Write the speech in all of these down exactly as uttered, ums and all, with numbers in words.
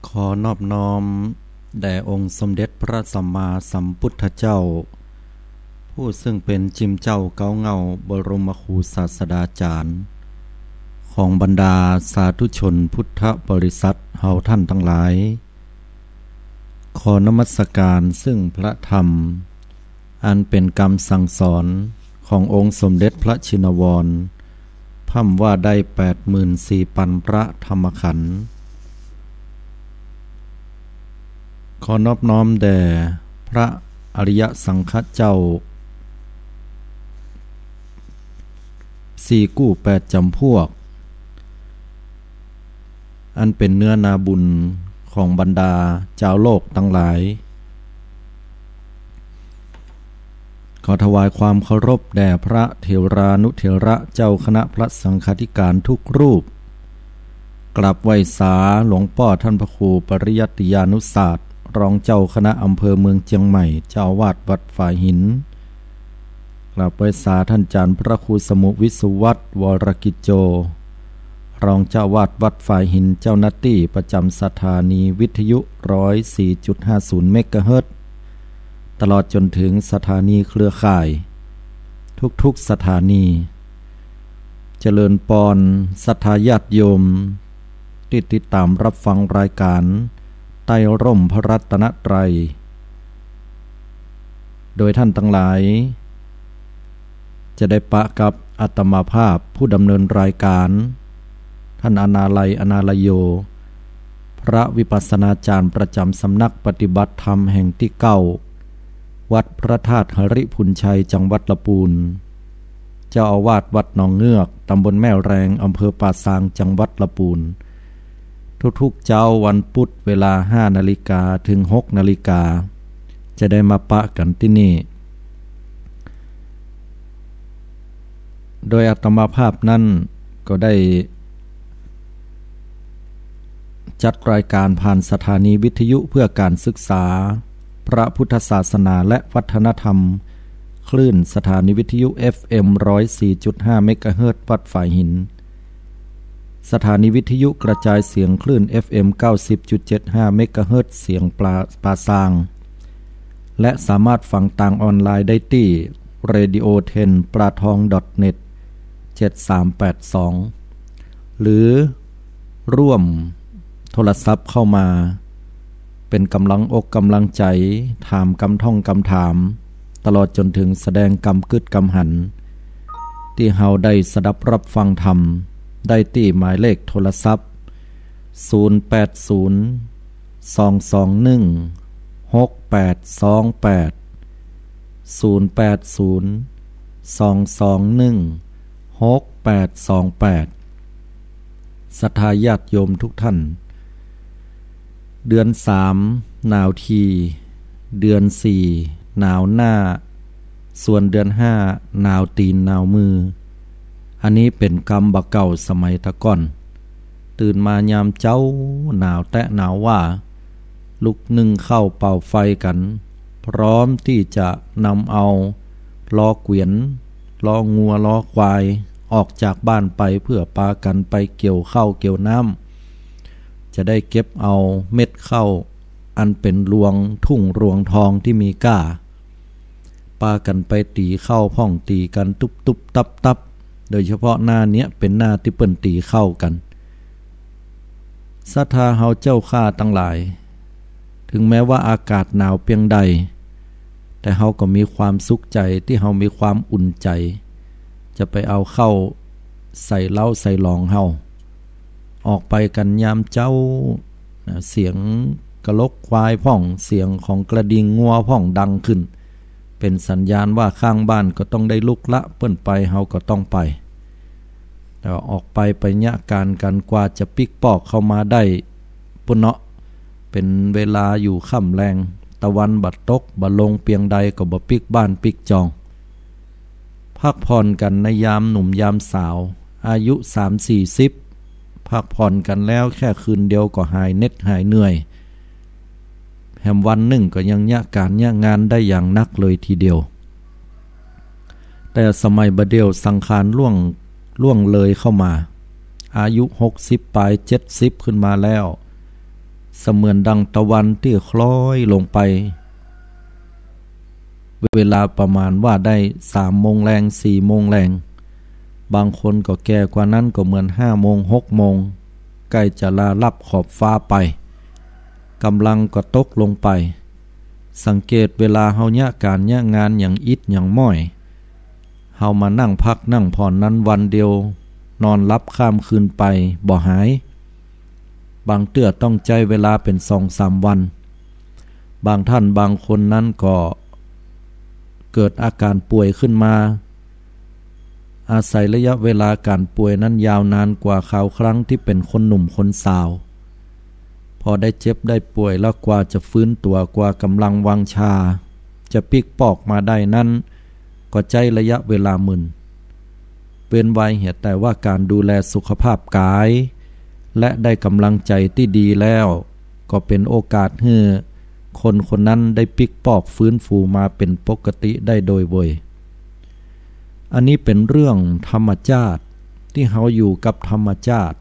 ขอนอบน้อมแด่องค์สมเด็จพระสัมมาสัมพุทธเจ้า ผู้ซึ่งเป๋นจิมเจ้าเก๊าเหง้าบรมครูศาสดาจารย์ ของบรรดาสาธุชนพุทธบริษัทเฮาท่านตังหลาย ขอนมัสการซึ่งพระธรรม อันเป๋นกำสั่งสอนขององค์สมเด็จพระชินวร พร่ำว่าได้แปดหมื่นสี่ปันพระธรรมขันธ์ ขอนอบน้อมแด่พระอริยสังฆเจ้า สี่กู้แปดจ๋ำพวก อันเป๋นเนื้อนาบุญของบรรดาจาวโลกตังหลาย ขอถวายความเคารพแด่พระเถรานุเถระเจ้าคณะพระสังฆาธิการทุกรูป กราบไหว้สาหลวงป้อท่านพระครูปริยัติยานุศาสตร์ รองเจ้าคณะอำเภอเมืองเจียงใหม่ เจ้าอาวาสวัดฝายหิน กราบไหว้สาท่านอาจารย์พระครูสมุห์วิสุวัฒน์ วรกิจโจ รองเจ้าอาวาสวัดฝายหิน เจ้าหน้าตี้ประจ๋ำสถานีวิทยุ ร้อยสี่จุดห้าศูนย์ เมกะเฮิรตซ์ ตลอดจ๋นเถิงสถานีเครือข่าย ทุกๆ สถานี เจริญปอน ศรัทธาญาติโยม ตี้ติดต๋ามรับฟังรายก๋านใต้ฮ่มพระรัตนตรัย โดยท่านตังหลาย จะได้ปะกับอาตมาภาพผู้ดำเนินรายก๋าน ท่านอนาลัย อนาลโย พระวิปัสสนาจารย์ประจ๋ำสำนักปฏิบัติธรรมแห่งตี้เก้า วัดพระธาตุหริภุญชัย จังหวัดละปูน เจ้าอาวาสวัดหนองเงือก ตำบลแม่แรง อำเภอป่าซาง จังหวัดละปูน ทุกๆ เจ๊าวันปุ๊ด เวลาห้านาฬิกาเถิงหกนาฬิกา จะได้มาปะกั๋นตี้นี่ โดยอาตมาภาพนั้นก็ได้จัดรายก๋านผ่านสถานีวิทยุเพื่อการศึกษาพระพุทธศาสนาและวัฒนธรรม คลื่นสถานีวิทยุ เอฟเอ็ม ร้อยสี่จุดห้า เมกะเฮิรตซ์ วัดฝายหิน สถานีวิทยุกระจายเสียงคลื่น เอฟเอ็ม เก้าสิบจุดเจ็ดห้า เมกะเฮิรตซ์ เสียงปลา ป่าซาง และสามารถฟังตางออนไลน์ได้ตี้ เรดิโอเทน ปลาทอง ดอทเน็ต เจ็ดสามแปดสอง หรือร่วมโทรศัพท์เข้ามา เป๋นก๋ำลังอกก๋ำลังใจ๋ ถามกำท่องกำถาม ตลอดจ๋นเถิงแสดงกำกึ๊ดกำหัน ตี้เฮาได้สดับรับฟังธรรม ได้ตี้หมายเลขโทรศัพท์ ศูนย์แปดศูนย์ สองสองหนึ่ง หกแปดสองแปด ศูนย์แปดศูนย์ สองสองหนึ่ง หกแปดสองแปด ศรัทธาญาติโยมทุกท่าน เดือนสามหนาวที เดือนสี่หนาวหน้า ส่วนเดือนห้าหนาวตี๋นหนาวมือ อันนี้เป๋นกำบ่าเก่าสมัยตะก่อน ตื่นมายามเจ๊าหนาวแต๊หนาวว่า ลุกนึ่งข้าวเป่าไฟกั๋น พร้อมตี้จะนำเอาล้อเกวียน ล้องัว ล้อควาย ออกจากบ้านไปเพื่อปากั๋นไปเกี่ยวข้าวเกี่ยวน้ำ จะได้เก็บเอาเม็ดข้าวอันเป๋นรวงทุ่งรวงทองตี้มีก้า ปากั๋นไปตี๋ข้าวพ่องตี๋กั๋นตุ๊บตุ๊บตั๊บตั๊บ โดยเฉพาะหน้าเนี้ยเป๋นหน้าตี้เปิ้นตี๋ข้าวกั๋น ศรัทธาเฮาเจ้าข้าตังหลาย เถิงแม้ว่าอากาศหนาวเปียงใด แต่เฮาก็มีความสุขใจ๋ตี้เฮามีความอุ่นใจ๋ จะไปเอาข้าวใส่เล้าใส่หลองเฮา ออกไปกั๋นยามเจ๊า นะ เสียงกะลกควายพ่อง เสียงของกระดิ่งงัวพ่องดังขึ้น เป๋นสัญญาณว่าข้างบ้านก็ต้องได้ลุกละ เปิ้นไปเฮาก็ต้องไป แต่ออกไปไปเยียะก๋านกั๋นกว่าจะปิ๊กปอกเข้ามาได้ปุ้นเนาะ เป๋นเวลาอยู่ค่ำแลง ตะวันบ่ตกบ่ลงเปียงใดก็บ่ปิ๊กบ้านปิ๊กจอง พักผ่อนกั๋นในยามหนุ่มยามสาว อายุสามสี่สิบ พักผ่อนกั๋นแล้วแค่คืนเดียวก็หายเหน็ดหายเหนื่อย แหมวันนึ่งก็ยังเยียะก๋านเยียะงานได้อย่างนักเลยทีเดียว แต่สมัยบ่าเดี่ยวสังขารล่วง ล่วงเลยเข้ามา อายุหกสิบปลายเจ็ดสิบขึ้นมาแล้ว เสมือนดังตะวันตี้คล้อยลงไป เวลาประมาณว่าได้สามโมงแลง สี่โมงแลง บางคนก็แก่กว่านั้นก็เหมือนห้าโมง หกโมง ใก้จะลาลับขอบฟ้าไป ก๋ำลังก็ตกลงไป สังเกตเวลาเฮาเยียะก๋านเยียะงานหยังอิดหยังม้อย เฮามานั่งพักนั่งผ่อนนั้นวันเดียวนอนหลับข้ามคืนไปบ่หาย บางเตื้อต้องใจ๊เวลาเป๋นสองสามวัน บางท่านบางคนนั้นก็เกิดอาก๋านป่วยขึ้นมา อาศัยระยะเวลาก๋านป่วยนั้นยาวนานกว่าคราวครั้งตี้เป๋นคนหนุ่มคนสาว พอได้เจ็บได้ป่วยแล้วกว่าจะฟื้นตั๋ว กว่าก๋ำลังวังชาจะปิ๊กปอกมาได้นั้น ก็ใจ๊ระยะเวลามึน เว้นไว้เหียแต่ว่าก๋านดูแลสุขภาพก๋าย และได้ก๋ำลังใจ๋ตี้ดีแล้ว ก็เป๋นโอกาสหื้อคนคนนั้นได้ปิ๊กปอกฟื้นฟูมาเป๋นปกติได้โดยเวย อันนี้เป๋นเรื่องธรรมจาติ ตี้เฮาอยู่กับธรรมจาติ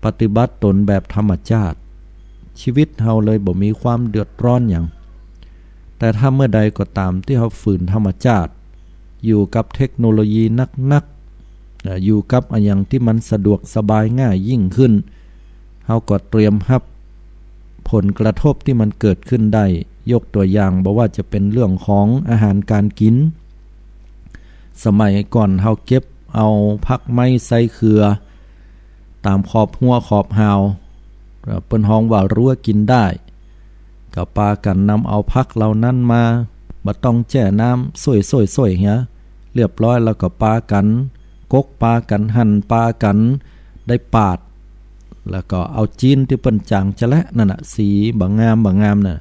ปฏิบัติตนแบบธรรมจาติ ชีวิตเฮาเลยบ่มีความเดือดร้อนหยัง แต่ถ้าเมื่อใดก็ต๋ามตี้เฮาฝืนธรรมจาติ อยู่กับเทคโนโลยีนักๆ อ่า อยู่กับอะหยังตี้มันสะดวกสบายง่ายยิ่งขึ้น เฮาก็เตรียมฮับผลกระทบตี้มันเกิดขึ้นได้ ยกตั๋วอย่างบ่ว่าจะเป๋นเรื่องของอาหารก๋านกิ๋น สมัยก่อนเฮาเก็บเอาผักไม้ใส่เขื่อ ต๋ามขอบฮั้วขอบฮาว เปิ้นฮ้องว่ารั้วกิ๋นได้ ก็ปากั๋นนำเอาผักเหล่านั้นมา บ่ต้องแจ้น้ำ ส้วยๆๆ เหีย เรียบร้อยแล้วก็ปากั๋นกก ปากั๋นหั่น ปากั๋นได้ปาด แล้วก็เอาจี๊นตี้เปิ้นจ๋างจะและนั่นน่ะ สีบ่งามบ่งามน่ะ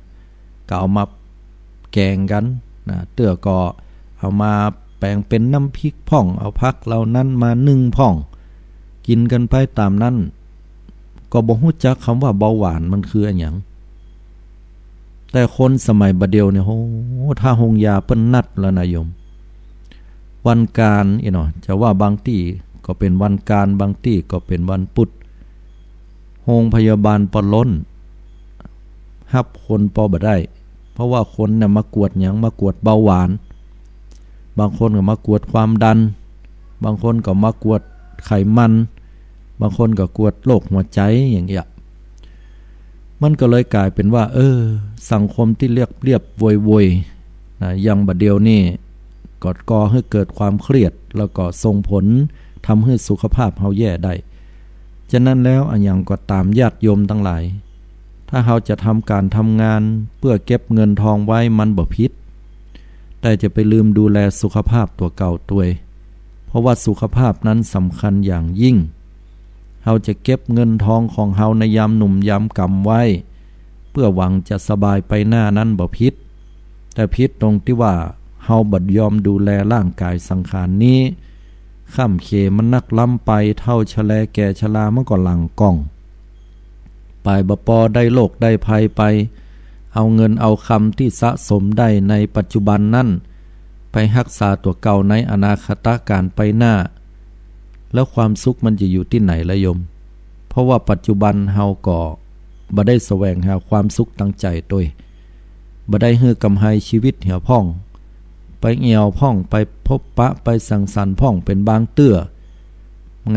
ก็เอามาแก๋งกั๋นนะ เตื้อก็เอามาแป๋งเป๋นน้ำพริกพ่อง เอาผักเหล่านั้นมานึ่งพ่อง กิ๋นกั๋นไปต๋ามนั้น ก็บ่ฮู้จักกำว่าเบาหวานมันคืออะหยัง แต่คนสมัยบ่าเดี่ยวเนี่ย โห ถ้าโฮงยาเปิ้นนัดแล้วนะโยม วันก๋านอี้เนาะ จะว่าบางตี้ก็เป๋นวันก๋าน บางตี้ก็เป๋นวันปุธ โฮงพยาบาลปอล้น ฮับคนปอบ่ได้ เพราะว่าคนเนี่ยมากวดหยัง มากวดเบาหวาน บางคนก็มากวดความดัน บางคนก็มากวดไขมัน บางคนก็กวดโรคหัวใจ๋อย่างเงี้ย มันก็เลยก๋ายเป๋นว่า เออ สังคมตี้เรียบๆ โวยๆ นะ อย่างบ่าเดี่ยวนี้ ก็ก่อหื้อเกิดความเครียด แล้วก็ส่งผลทำหื้อสุขภาพเฮาแย่ได้ ฉะนั้นแล้วอะหยังก็ต๋ามญาติโยมตังหลาย ถ้าเฮาจะทำก๋านทำงานเปื้อเก็บเงินทองไว้มันบ่ผิด แต่จะไปลืมดูแลสุขภาพตั๋วเก่าตวย เพราะว่าสุขภาพนั้นสำคัญอย่างยิ่ง เฮาจะเก็บเงินทองของเฮาในยามหนุ่มยามก๋ำไว้ เปื้อหวังจะสบายไปหน้านั้นบ่ผิด แต่ผิดตรงตี้ว่าเฮาบ่ยอมดูแลร่างก๋ายสังขารนี้ ค่ำเขมันนักล้ำไป เฒ่าชะแลแก่ชรามันก็หลั่งก่อง ป๋ายบ่ปอได้โรคได้ภัยไป เอาเงินเอาคำตี้สะสมได้ในปัจจุบันนั้น ไปฮักษาตั๋วเก่าในอนาคตก๋านไปหน้า แล้วความสุขมันจะอยู่ตี้ไหนละโยม เพราะว่าปัจจุบันเฮาก็บ่ได้แสวงหาความสุขตังใจ๋ตวย บ่ได้หื้อกำไรชีวิตเหียพ่อง ไปแอ่วพ่อง ไปพบปะ ไปสังสรรค์พ่องเป๋นบางเตื้อ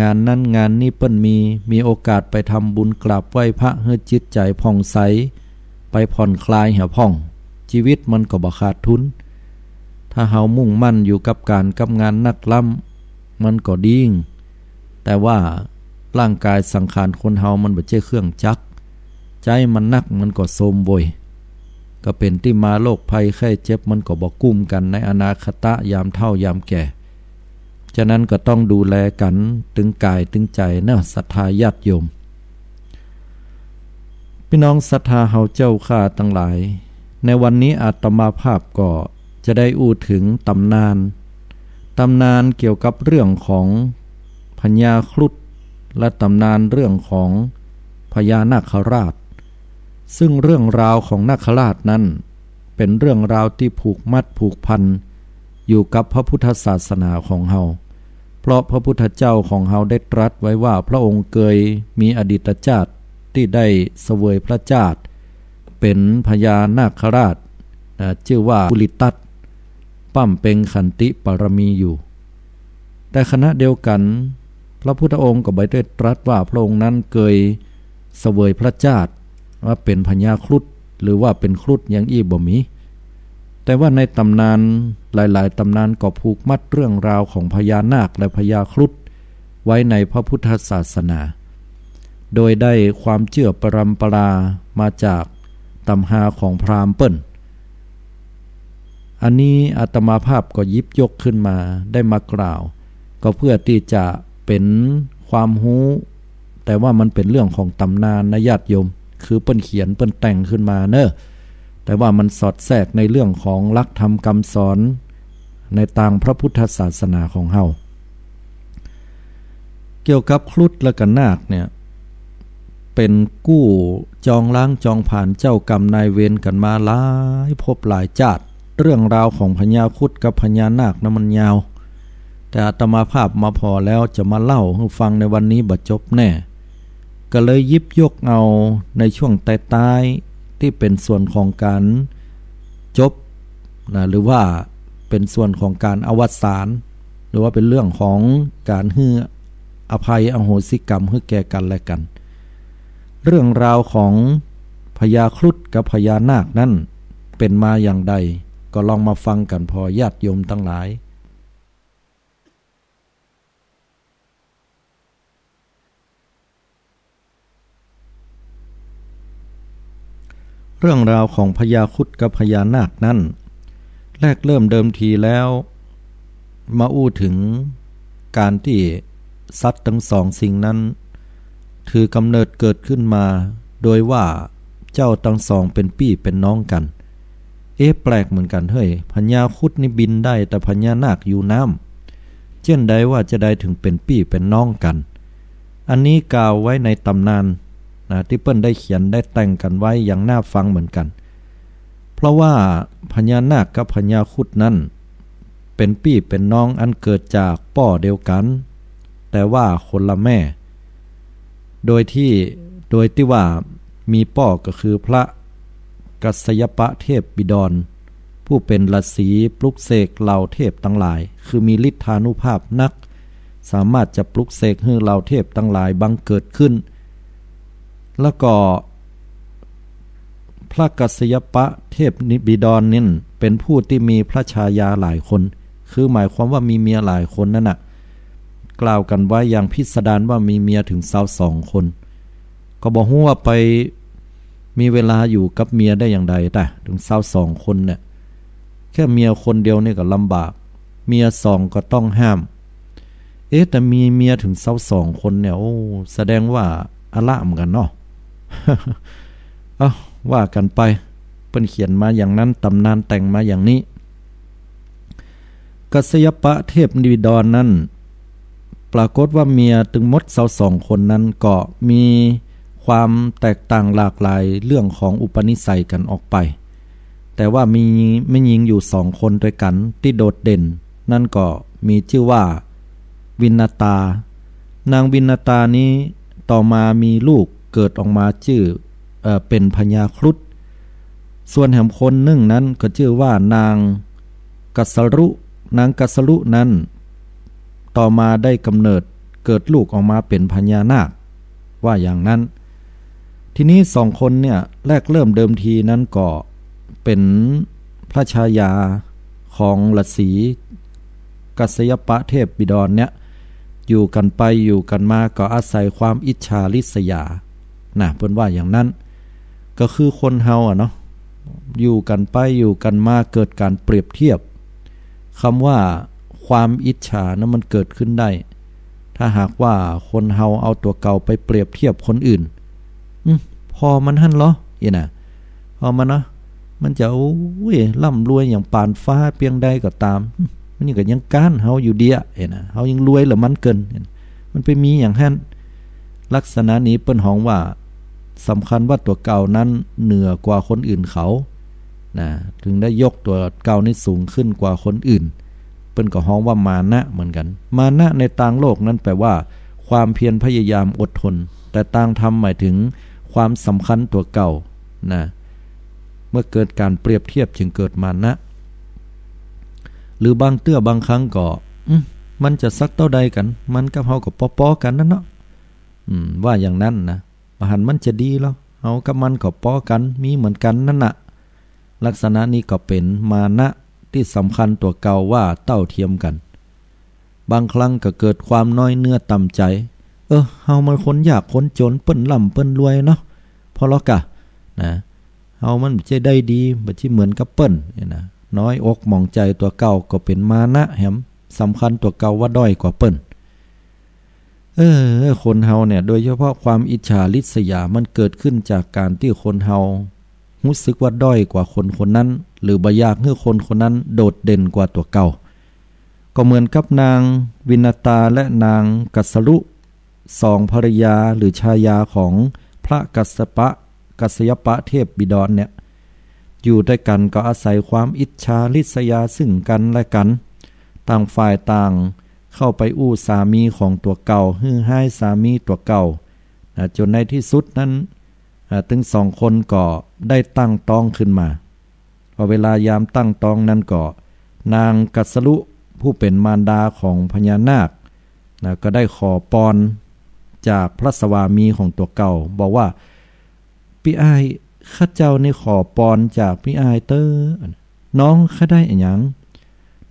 งานนั้นงานนี้เปิ้นมี มีโอกาสไปทำบุญกราบไหว้พระหื้อจิตใจ๋ผ่องใส ไปผ่อนคลายเหียพ่อง ชีวิตมันก็บ่ขาดทุน ถ้าเฮามุ่งมั่นอยู่กับก๋านกับงานนักล้ำ มันก็ดี แต่ว่าร่างก๋ายสังขารคนเฮามันบ่ใจ้เครื่องจักร ใจ๊มันนักมันก็โทรมโวย ก็เป๋นตี้มาโรคภัยไข้เจ็บมันก็บ่กุ้มกั๋นในอนาคตยามเฒ่ายามแก่ ฉะนั้นก็ต้องดูแลกั๋นตึงก๋ายตึงใจ๋เนาะ ศรัทธาญาติโยม ปี้น้องศรัทธาเฮาเจ้าข้าตังหลาย ในวันนี้อาตมาภาพก็จะได้อู้เถิงต๋ำนาน ต๋ำนานเกี่ยวกับเรื่องของพญาครุฑ และต๋ำนานเรื่องของพญานาคราช ซึ่งเรื่องราวของนาคราชนั้นเป๋นเรื่องราวตี้ผูกมัดผูกพันอยู่กับพระพุทธศาสนาของเฮา เพราะพระพุทธเจ้าของเฮาได้ตรัสไว้ว่าพระองค์เกยมีอดีตจาติ ตี้ได้เสวยพระชาติ เป๋นพญานาคราช อ่า จื้อว่ากุลิตัตถ์ บำเพ็ญขันติปารมีอยู่ แต่ขณะเดียวกั๋น พระพุทธองค์ก็บ่ได้ตรัสว่าพระองค์นั้นเกยเสวยพระชาติว่าเป๋นพญาครุฑ หรือว่าเป๋นครุฑอย่างอี้บ่มี แต่ว่าในต๋ำนานหลายๆ ต๋ำนานก็ผูกมัดเรื่องราวของพญานาคและพญาครุฑไว้ในพระพุทธศาสนา โดยได้ความเจื้อปรำปรามาจากต๋ำฮาของพราหมณ์เปิ้น อันนี้อาตมาภาพก็หยิบยกขึ้นมาได้มากล่าว ก็เพื่อตี้จะเป๋นความฮู้ แต่ว่ามันเป๋นเรื่องของต๋ำนานนะญาติโยม คือเปิ้นเขียนเปิ้นแต่งขึ้นมาเนอะ แต่ว่ามันสอดแทรกในเรื่องของหลักธรรมกำสอนในตางพระพุทธศาสนาของเฮา เกี่ยวกับครุฑและก็นาคเนี่ย เป๋นกู้จองล้างจองผลาญเจ้ากรรมนายเวรกั๋นมาหลายภพหลายจาติ เรื่องราวของพญาครุฑกับพญานาคนั้นมันยาว แต่อาตมาภาพมาผ่อแล้วจะมาเล่าหื้อฟังในวันนี้บ่จบแน่ ก็เลยหยิบยกเอาในช่วงต้ายๆ ตี้เป๋นส่วนของก๋านจบนะ หรือว่าเป๋นส่วนของก๋านอวสาน หรือว่าเป๋นเรื่องของก๋านหื้ออภัยอโหสิกรรมหื้อแก่กั๋นและกั๋น เรื่องราวของพญาครุฑกับพญานาคนั้นเป๋นมาอย่างใด ก็ลองมาฟังกั๋นผ่อญาติโยมตังหลาย เรื่องราวของพญาครุฑกับพญานาคนั้น แรกเริ่มเดิมทีแล้ว มาอู้เถิงก๋านตี้สัตว์ตังสองสิ่งนั้น ถือกำเนิดเกิดขึ้นมา โดยว่าเจ้าตังสองเป๋นปี้เป๋นน้องกั๋น เอ๊ะ แปลกเหมือนกั๋นเฮ้ย พญาครุฑนี่บินได้ แต่พญานาคอยู่น้ำ เจ้นใดว่าจะได้เถิงเป๋นปี้เป๋นน้องกั๋น อันนี้กล่าวไว้ในต๋ำนานนะ ตี้เปิ้นได้เขียนได้แต่งกั๋นไว้อย่างน่าฟังเหมือนกั๋น เพราะว่าพญานาคกับพญาครุฑนั้น เป๋นปี้เป๋นน้องอันเกิดจากป้อเดียวกั๋น แต่ว่าคนละแม่ โดยตี้ โดยตี้ว่ามีป้อก็คือพระกัสสยปะเทพบิดร ผู้เป๋นฤๅษีปลุกเสกเหล่าเทพตังหลาย คือมีฤทธานุภาพนัก สามารถจะปลุกเสกหื้อเหล่าเทพตังหลายบังเกิดขึ้น แล้วก็ พระกัสสยปะเทพบิดรนี่เป๋นผู้ตี้มีพระชายาหลายคน คือหมายความว่ามีเมียหลายคนนั่นน่ะ กล่าวกั๋นไว้อย่างพิสดารว่ามีเมียเถิงซาวสองคน ก็บ่ฮู้ว่าไปมีเวลาอยู่กับเมียได้อย่างใด แต่เถิงซาวสองคนเนี่ย แค่เมียคนเดียวนี่ก็ลำบาก เมียสองก็ต้องห้าม เอ๊ะ แต่มีเมียเถิงซาวสองคนเนี่ย โอ้ แสดงว่าอะละเหมือนกั๋นเนาะ เอ้า ว่ากั๋นไป เปิ้นเขียนมาอย่างนั้น ต๋ำนานแต่งมาอย่างนี้ กัสสยปะเทพบิดรนั้น ปรากฏว่าเมียตึงหมดซาวสองคนนั้นก็มีความแตกต่างหลากหลายเรื่องของอุปนิสัยกั๋นออกไป แต่ว่ามีแม่ญิงอยู่สองคนตวยกั๋นตี้โดดเด่น นั่นก็มีจื้อว่าวิณตา นางวิณตานี้ต่อมามีลูกเกิดออกมาจื้อ เอ่อ เป๋นพญาครุฑ ส่วนแหมคนนึ่งนั้นก็จื้อว่านางกัสสรุ นางกัสสรุนั้น ต่อมาได้กำเนิดเกิดลูกออกมาเป๋นพญานาค ว่าอย่างนั้น ทีนี้สองคนเนี่ย แรกเริ่มเดิมทีนั้นก็เป๋นพระชายาของฤๅษีกัสสยปะเทพบิดรเนี่ย อยู่กั๋นไปอยู่กั๋นมาก็อาศัยความอิจฉาริษยา นะ เปิ้นว่าอย่างนั้น ก็คือคนเฮาอะเนาะ อยู่กั๋นไปอยู่กั๋นมาเกิดก๋านเปรียบเทียบ กำว่าความอิจฉานะมันเกิดขึ้นได้ ถ้าหากว่าคนเฮาเอาตั๋วเก่าไปเปรียบเทียบคนอื่น อืม ผ่อมันหั้นเหรอ เอ้ยนะ ผ่อมันนะ มันจะ โอ้ย ร่ำรวยอย่างปานฟ้าเปียงใดก็ต๋าม อืม มันก็ยังก๊านเฮาอยู่เดียะ เอ้ยนะ เฮายังรวยเหลือมันเกิน มันไปมีอย่างหั้น ลักษณะนี้เปิ้นฮ้องว่า สำคัญว่าตั๋วเก่านั้นเหนือกว่าคนอื่นเขา นะ เถิงได้ยกตั๋วเก่านี้สูงขึ้นกว่าคนอื่น เปิ้นก็ฮ้องว่ามานะเหมือนกั๋น มานะในตางโลกนั้นแปลว่าความเพียรพยายามอดทน แต่ตางธรรมหมายถึง ความสำคัญตั๋วเก่านะ เมื่อเกิดก๋านเปรียบเทียบจึงเกิดมานะ หรือบางเตื้อบางครั้งก็ อืม มันจะสักเต้าใดกั๋น มันกับเฮาก็ปอๆ กั๋นนั่นเนาะ อืม ว่าอย่างนั้นนะ บ่หันมันจะดีลอ เฮากับมันก็ปอกั๋น มีเหมือนกั๋นนั่นน่ะ ลักษณะนี้ก็เป๋นมานะตี้สำคัญตั๋วเก่าว่าเต้าเทียมกั๋น บางครั้งก็เกิดความน้อยเนื้อต่ำใจ๋ เออ เฮามันคนยากคนจ๋น เปิ้นร่ำเปิ้นรวยเนาะ ผ่อละก่ะ นะ เฮามันบ่ใจ้ได้ดี บ่ใจ้เหมือนกับเปิ้น เนี่ยนะ น้อยอกหมองใจ๋ตั๋วเก่าก็เป๋นมานะแหม สำคัญตั๋วเก่าว่าด้อยกว่าเปิ้น เออ คนเฮาเนี่ย โดยเฉพาะความอิจฉาริษยา มันเกิดขึ้นจากก๋านตี้คนเฮาฮู้สึกว่าด้อยกว่าคนคนนั้น หรือบ่อยากหื้อคนคนนั้นโดดเด่นกว่าตั๋วเก่า ก็เหมือนกับนางวินตาและนางกัสสลุ สองภรรยาหรือชายาของพระกัสสปะ กัสสยปะเทพบิดรเนี่ย อยู่ตวยกั๋นก็อาศัยความอิจฉาริษยาซึ่งกั๋นและกั๋น ต่างฝ่ายต่างเข้าไปอู้สามีของตั๋วเก่า หื้อฮ้ายสามีตั๋วเก่า นะ จ๋นในตี้สุดนั้น อ่า ตึงสองคนก็ได้ตั้งต๊องขึ้นมา พอเวลายามตั้งต๊องนั้นก็ นางกัสสลุผู้เป๋นมารดาของพญานาค นะ ก็ได้ขอปอนจากพระสวามีของตั๋วเก่า บอกว่า ปี้อ้าย ข้าเจ้านี่ขอปอนจากปี้อ้ายเต๊อะ น้องใค่ได้อะหยัง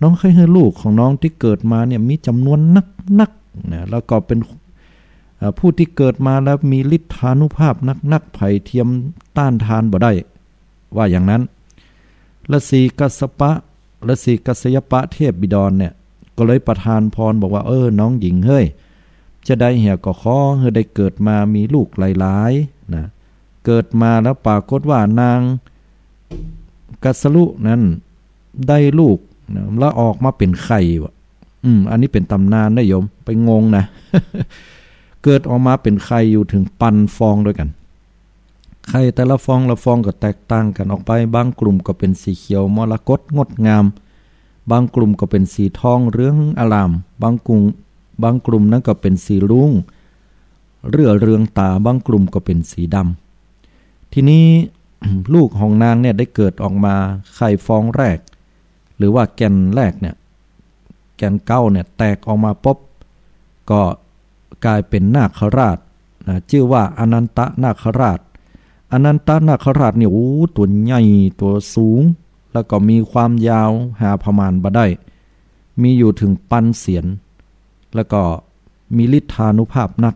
น้องใค่หื้อลูกของน้องตี้เกิดมาเนี่ยมีจ๋ำนวนนักๆ นะ แล้วก็เป๋น เอ่อ ผู้ตี้เกิดมาแล้วมีฤทธานุภาพนักๆ ใผเทียมต้านทานบ่ได้ ว่าอย่างนั้น ฤๅษีกัสสปะ ฤๅษีกัสสยปะเทพบิดรเนี่ย ก็เลยประทานปอนบอกว่า เออ น้องหญิงเฮ้ย จะใดเหียก็ขอหื้อได้เกิดมามีลูกหลายๆ นะ เกิดมาแล้วปรากฏว่านางกัสสลุนั้นได้ลูกนะ แล้วออกมาเป๋นไข่ว่ะ อืม อันนี้เป๋นต๋ำนานนะโยม ไปงงนะ เกิดออกมาเป๋นไข่อยู่เถิงปันฟองตวยกั๋น ไข่แต่ละฟองละฟองก็แตกต่างกั๋นออกไป บางกลุ่มก็เป๋นสีเขียวมรกตงดงาม บางกลุ่มก็เป๋นสีทองเหลืองอร่าม บางกลุ่ม บางกลุ่มนั้นก็เป๋นสีรุ้ง เรื่อเรืองต๋า บางกลุ่มก็เป๋นสีดำ ทีนี้ ลูกของนางเนี่ยได้เกิดออกมา ไข่ฟองแรก หรือว่าแก่นแรกเนี่ย แก่นเก๊าเนี่ยแตกออกมาปุ๊บ ก็ก๋ายเป๋นนาคราชนะ จื้อว่าอนันตนาคราช อนันตนาคราชเนี่ย โอ้ ตั๋วใหญ่ตั๋วสูง แล้วก็มีความยาวหาผะมาณบ่ได้ มีอยู่เถิงปันเสียน แล้วก็มีฤทธานุภาพนัก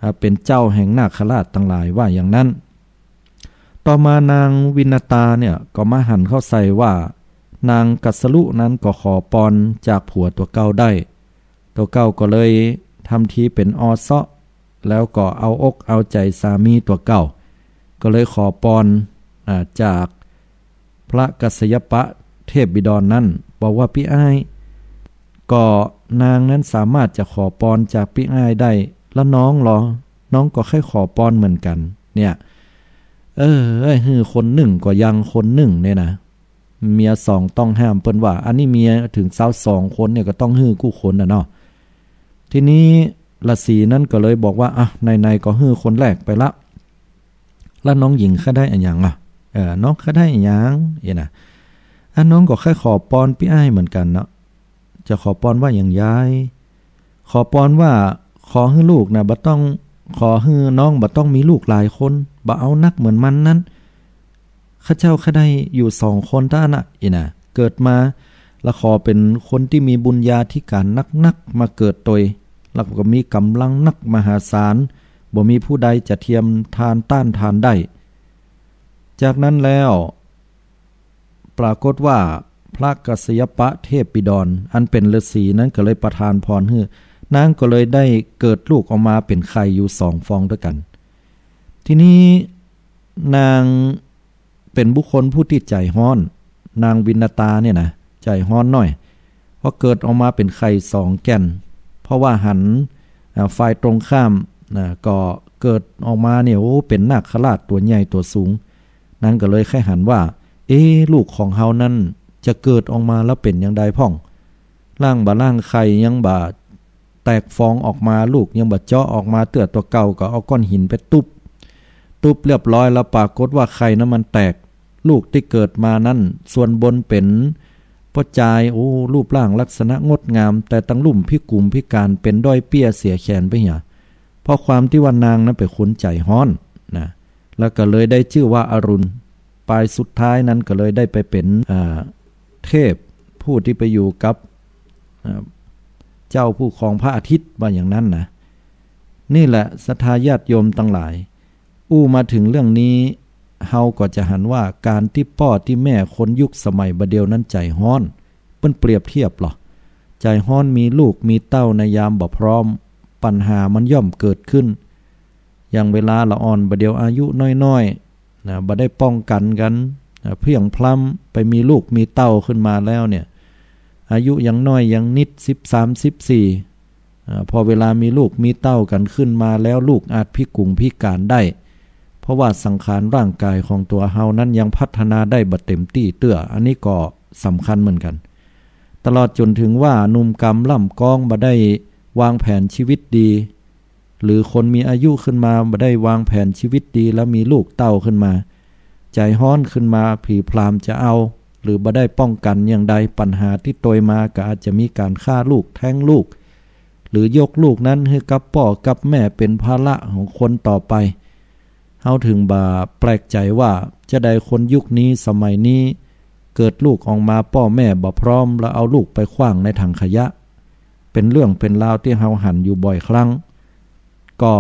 อ่า เป๋นเจ้าแห่งนาคราชตังหลายว่าอย่างนั้น ต่อมานางวินตาเนี่ยก็มาหันเข้าใส่ว่า นางกัสสลุนั้นก็ขอปอนจากผัวตั๋วเก่าได้ ตั๋วเก่าก็เลยทำทีเป๋นออเซาะ แล้วก็เอาอกเอาใจ๋สามีตั๋วเก่า ก็เลยขอปอน อ่า จากพระกัสสยปะเทพบิดรนั้น บอกว่า ปี้อ้าย ก็นางนั้นสามารถจะขอปอนจากปี้อ้ายได้ แล้วน้องลอ น้องก็ใค่ขอปอนเหมือนกั๋น เนี่ย เออ หื้อคนนึ่งก็ยังคนนึ่งเนี่ยนะ เมียสองต้องห้าม เปิ้นว่า อันนี้เมียเถิงซาวสองคนเนี่ยก็ต้องหื้อกู้คนน่ะเนาะ ทีนี้ฤๅษีนั้นก็เลยบอกว่า อ่ะ ไหนๆ ก็หื้อคนแรกไปละ แล้วน้องหญิงใค่ได้อะหยังอ่ะ เออ น้องใค่ได้อะหยัง เอ้ยนะ อ่ะ น้องก็ใค่ขอปอนปี้อ้ายเหมือนกั๋นเนาะ จะขอปอนว่าอย่างใด ขอปอนว่า ขอหื้อลูกน่ะ บ่ต้อง ขอหื้อน้องบ่ต้องมีลูกหลายคน บ่เอานักเหมือนมันนั้น ข้าเจ้าใค่ได้อยู่สองคนเต้านั้นน่ะ อี้นะ เกิดมา แล้วขอเป๋นคนตี้มีบุญญาธิก๋านนักๆ มาเกิดตวย แล้วก็มีก๋ำลังนักมหาศาล บ่มีผู้ใดจะเทียมทานต้านทานได้ จากนั้นแล้ว ปรากฏว่าพระกัสสยปะเทพบิดร อันเป๋นฤๅษีนั้นก็เลยประทานพรหื้อ นางก็เลยได้เกิดลูกออกมาเป๋นไข่อยู่สองฟองตวยกั๋น ทีนี้นางเป๋นบุคคลผู้ตี้ใจ๋ฮ้อน นางวินตาเนี่ยนะ ใจ๋ฮ้อนหน้อย พอเกิดออกมาเป๋นไข่สองแก่น เพราะว่าหัน อ่า ฝ่ายตรงข้ามนะ ก็เกิดออกมาเนี่ย โอ้ เป๋นนาคราชตั๋วใหญ่ตั๋วสูง นางก็เลยใค่หันว่า เอ๊ะ ลูกของเฮานั้นจะเกิดออกมาแล้วเป๋นอย่างใดพ่อง ล่างบ่าล่างไข่ยังบ่าแตกฟองออกมา ลูกยังบ่าเจาะออกมาเตื้อ ตั๋วเก่าก็เอาก้อนหินไปตุ๊บ ตุ๊บเรียบร้อยแล้ว ปรากฏว่าไข่นั้นมันแตก ลูกตี้เกิดมานั้นส่วนบนเป๋นป้อจาย โอ้ รูปร่างลักษณะงดงาม แต่ตังลุ่มพิกลพิการ เป๋นด้อยเปี้ยเสียแขนไปเหีย เพราะความตี้ว่านางนั้นเป๋นคนใจ๋ฮ้อนนะ แล้วก็เลยได้จื้อว่าอรุณ ปายสุดท้ายนั้นก็เลยได้ไปเป๋น อ่า เทพผู้ตี้ไปอยู่กับ อ่า เจ้าผู้ครองพระอาทิตย์ ว่าอย่างนั้นนะ นี่แหละศรัทธาญาติโยมตังหลาย อู้มาเถิงเรื่องนี้ เฮาก็จะหันว่าก๋านตี้ป้อตี้แม่คนยุคสมัยบ่าเดี่ยวนั้นใจ๋ฮ้อน เปิ้นเปรียบเทียบลอ ใจ๋ฮ้อนมีลูกมีเต้าในยามบ่พร้อม ปัญหามันย่อมเกิดขึ้น อย่างเวลาละอ่อนบ่าเดี่ยวอายุน้อยๆ นะ บ่ได้ป้องกั๋นกั๋น นะ เพลี้ยงพล้ำไปมีลูกมีเต้าขึ้นมาแล้วเนี่ย อายุยังน้อยยังนิด สิบสาม สิบสี่ อ่า พอเวลามีลูกมีเต้ากั๋นขึ้นมาแล้ว ลูกอาจพิกลพิการได้ เพราะว่าสังขารร่างกายของตั๋วเฮานั้นยังพัฒนาได้บ่เต็มตี้เตื้อ อันนี้ก็สำคัญเหมือนกั๋น ตลอดจ๋นเถิงว่าหนุ่มกำล่ำก๊องบ่ได้วางแผนชีวิตดี หรือคนมีอายุขึ้นมาบ่ได้วางแผนชีวิตดี แล้วมีลูกเต้าขึ้นมา ใจ๋ฮ้อนขึ้นมา ผีพรามจะเอา หรือบ่ได้ป้องกั๋นอย่างใด ปัญหาตี้ตวยมาก็อาจจะมีก๋านฆ่าลูก แท้งลูก หรือยกลูกนั้นหื้อกับป้อกับแม่เป๋นภาระของคนต่อไป เฮาเถิงบ่แปลกใจ๋ว่า จาใดคนยุคนี้สมัยนี้ เกิดลูกออกมาป้อแม่บ่พร้อม แล้วเอาลูกไปขว้างในถังขยะ เป๋นเรื่องเป๋นราวตี้เฮาหันอยู่บ่อยครั้ง ก็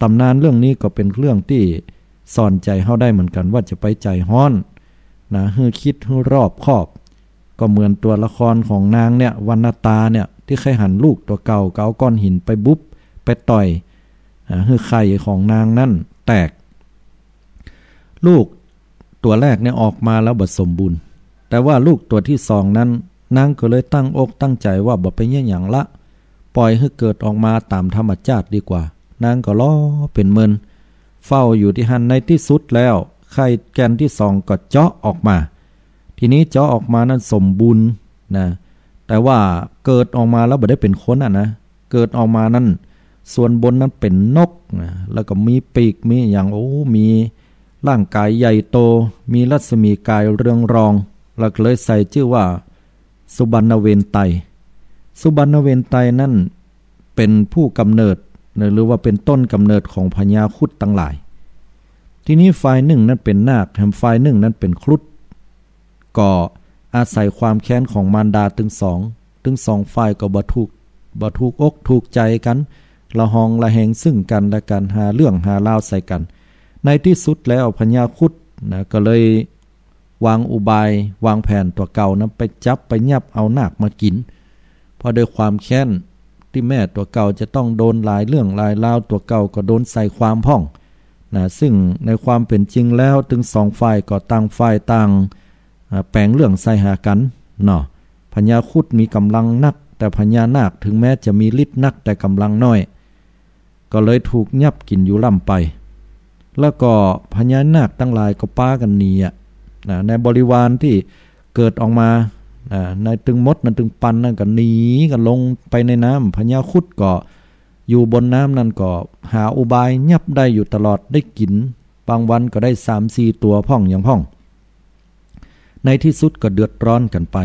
ต๋ำนานเรื่องนี้ก็เป๋นเรื่องตี้สอนใจ๋เฮาได้เหมือนกั๋น ว่าจะไปใจ๋ฮ้อนนะ หื้อคิดหื้อรอบคอบ ก็เหมือนตั๋วละครของนางเนี่ย วรรณตาเนี่ย ตี้ใค่หันลูกตั๋วเก่าก็เอาก้อนหินไปบุบไปต่อย อ่า หื้อไข่ของนางนั้นแตก ลูกตั๋วแรกเนี่ยออกมาแล้วบ่สมบูรณ์ แต่ว่าลูกตั๋วตี้สองนั้น นางก็เลยตั้งอกตั้งใจ๋ว่าบ่ไปเยียะหยังละ ปล่อยหื้อเกิดออกมาต๋ามธรรมจาติดีกว่า นางก็รอเป๋นเมิน เฝ้าอยู่ตี้หั้น ในตี้สุดแล้ว ไข่แก่นตี้สองก็เจาะออกมา ทีนี้เจาะออกมานั้นสมบูรณ์นะ แต่ว่าเกิดออกมาแล้วบ่ได้เป๋นคนอะนะ เกิดออกมานั้น ส่วนบนนั้นเป๋นนกนะ แล้วก็มีปีก มีอะหยัง โอ้ มีร่างกายใหญ่โต มีรัศมีกายเรืองรอง แล้วก็เลยใส่จื้อว่าสุบรรณเวณไตร สุบรรณเวณไตรนั้นเป๋นผู้ก๋ำเนิดนะ หรือว่าเป๋นต้นก๋ำเนิดของพญาครุฑตังหลาย ทีนี้ฝ่ายนึ่งนั้นเป๋นนาค แหมฝ่ายนึ่งนั้นเป๋นครุฑ ก็อาศัยความแค้นของมารดาตึงสอง ตึงสองฝ่ายก็บ่ถูก บ่ถูกอกถูกใจ๋กั๋น ระหองระแหงซึ่งกั๋นและกั๋น หาเรื่องหาราวใส่กั๋น ในตี้สุดแล้วพญาครุฑนะ ก็เลยวางอุบายวางแผนตั๋วเก่านั้นไปจับไปยับเอานาคมากิ๋น เพราะด้วยความแค้นตี้แม่ตั๋วเก่าจะต้องโดนหลายเรื่องหลายราว ตั๋วเก่าก็โดนใส่ความพ่องนะ ซึ่งในความเป๋นจริงแล้วตึงสองฝ่ายก็ต่างฝ่ายต่าง อ่า แป๋งเรื่องใส่หากั๋นเนาะ พญาครุฑมีก๋ำลังนัก แต่พญานาคเถิงแม้จะมีฤทธิ์นัก แต่ก๋ำลังน้อย ก็เลยถูกยับกิ๋นอยู่ร่ำไป แล้วก็พญานาคตังหลายก็ปากั๋นหนีอะนะ ในบริวารตี้เกิดออกมา อ่า ในตึงมดนั้นตึงปันนั้นก็หนีกั๋นลงไปในน้ำ พญาครุฑก็อยู่บนน้ำนั้นก็หาอุบายยับได้อยู่ตลอด ได้กิ๋น บางวันก็ได้สามสี่ตั๋วพ่องอย่างพ่อง ในตี้สุดก็เดือดร้อนกั๋นไป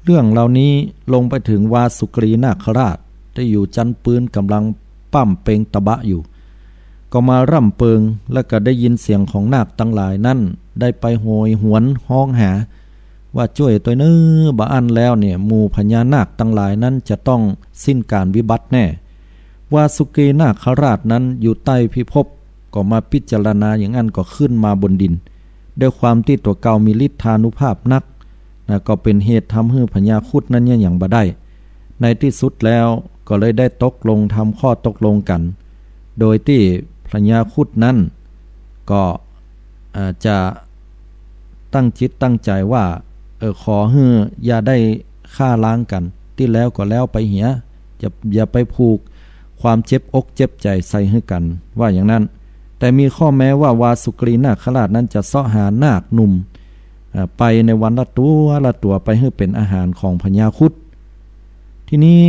เรื่องเหล่านี้ลงไปเถิงวาสุกรีนาคราชตี้อยู่จั๊นปื๊นก๋ำลังป้ำเปงตะบะอยู่ ก็มาร่ำเปิง แล้วก็ได้ยินเสียงของนาคตังหลายนั้นได้ไปโหยหวนฮ้องหา ว่าจ้วยตวยเน่อ บ่อั้นแล้วเนี่ยหมู่พญานาคตังหลายนั้นจะต้องสิ้นก๋านวิบัติแน่ วาสุกรีนาคราชนั้นอยู่ใต้พิภพ ก็มาพิจารณาอย่างอั้นก็ขึ้นมาบนดิน ด้วยความตี้ตั๋วเก่ามีฤทธานุภาพนักนะ ก็เป๋นเหตุทำหื้อพญาครุฑนั้นเยียะหยังบ่ได้ ในตี้สุดแล้วก็เลยได้ตกลงทำข้อตกลงกั๋น โดยตี้พญาครุฑนั้นก็ อ่า จะตั้งจิตตั้งใจ๋ว่า เออ ขอหื้ออย่าได้ฆ่าล้างกั๋น ตี้แล้วก็แล้วไปเหีย อย่า อย่าไปผูกความเจ็บอกเจ็บใจ๋ใส่หื้อกั๋น ว่าอย่างนั้น แต่มีข้อแม้ว่าวาสุกรีนาคราชนั้นจะเซาะหานาคหนุ่ม อ่า ไปในวันละตั๋วละตั๋วไปหื้อเป๋นอาหารของพญาครุฑ ทีนี้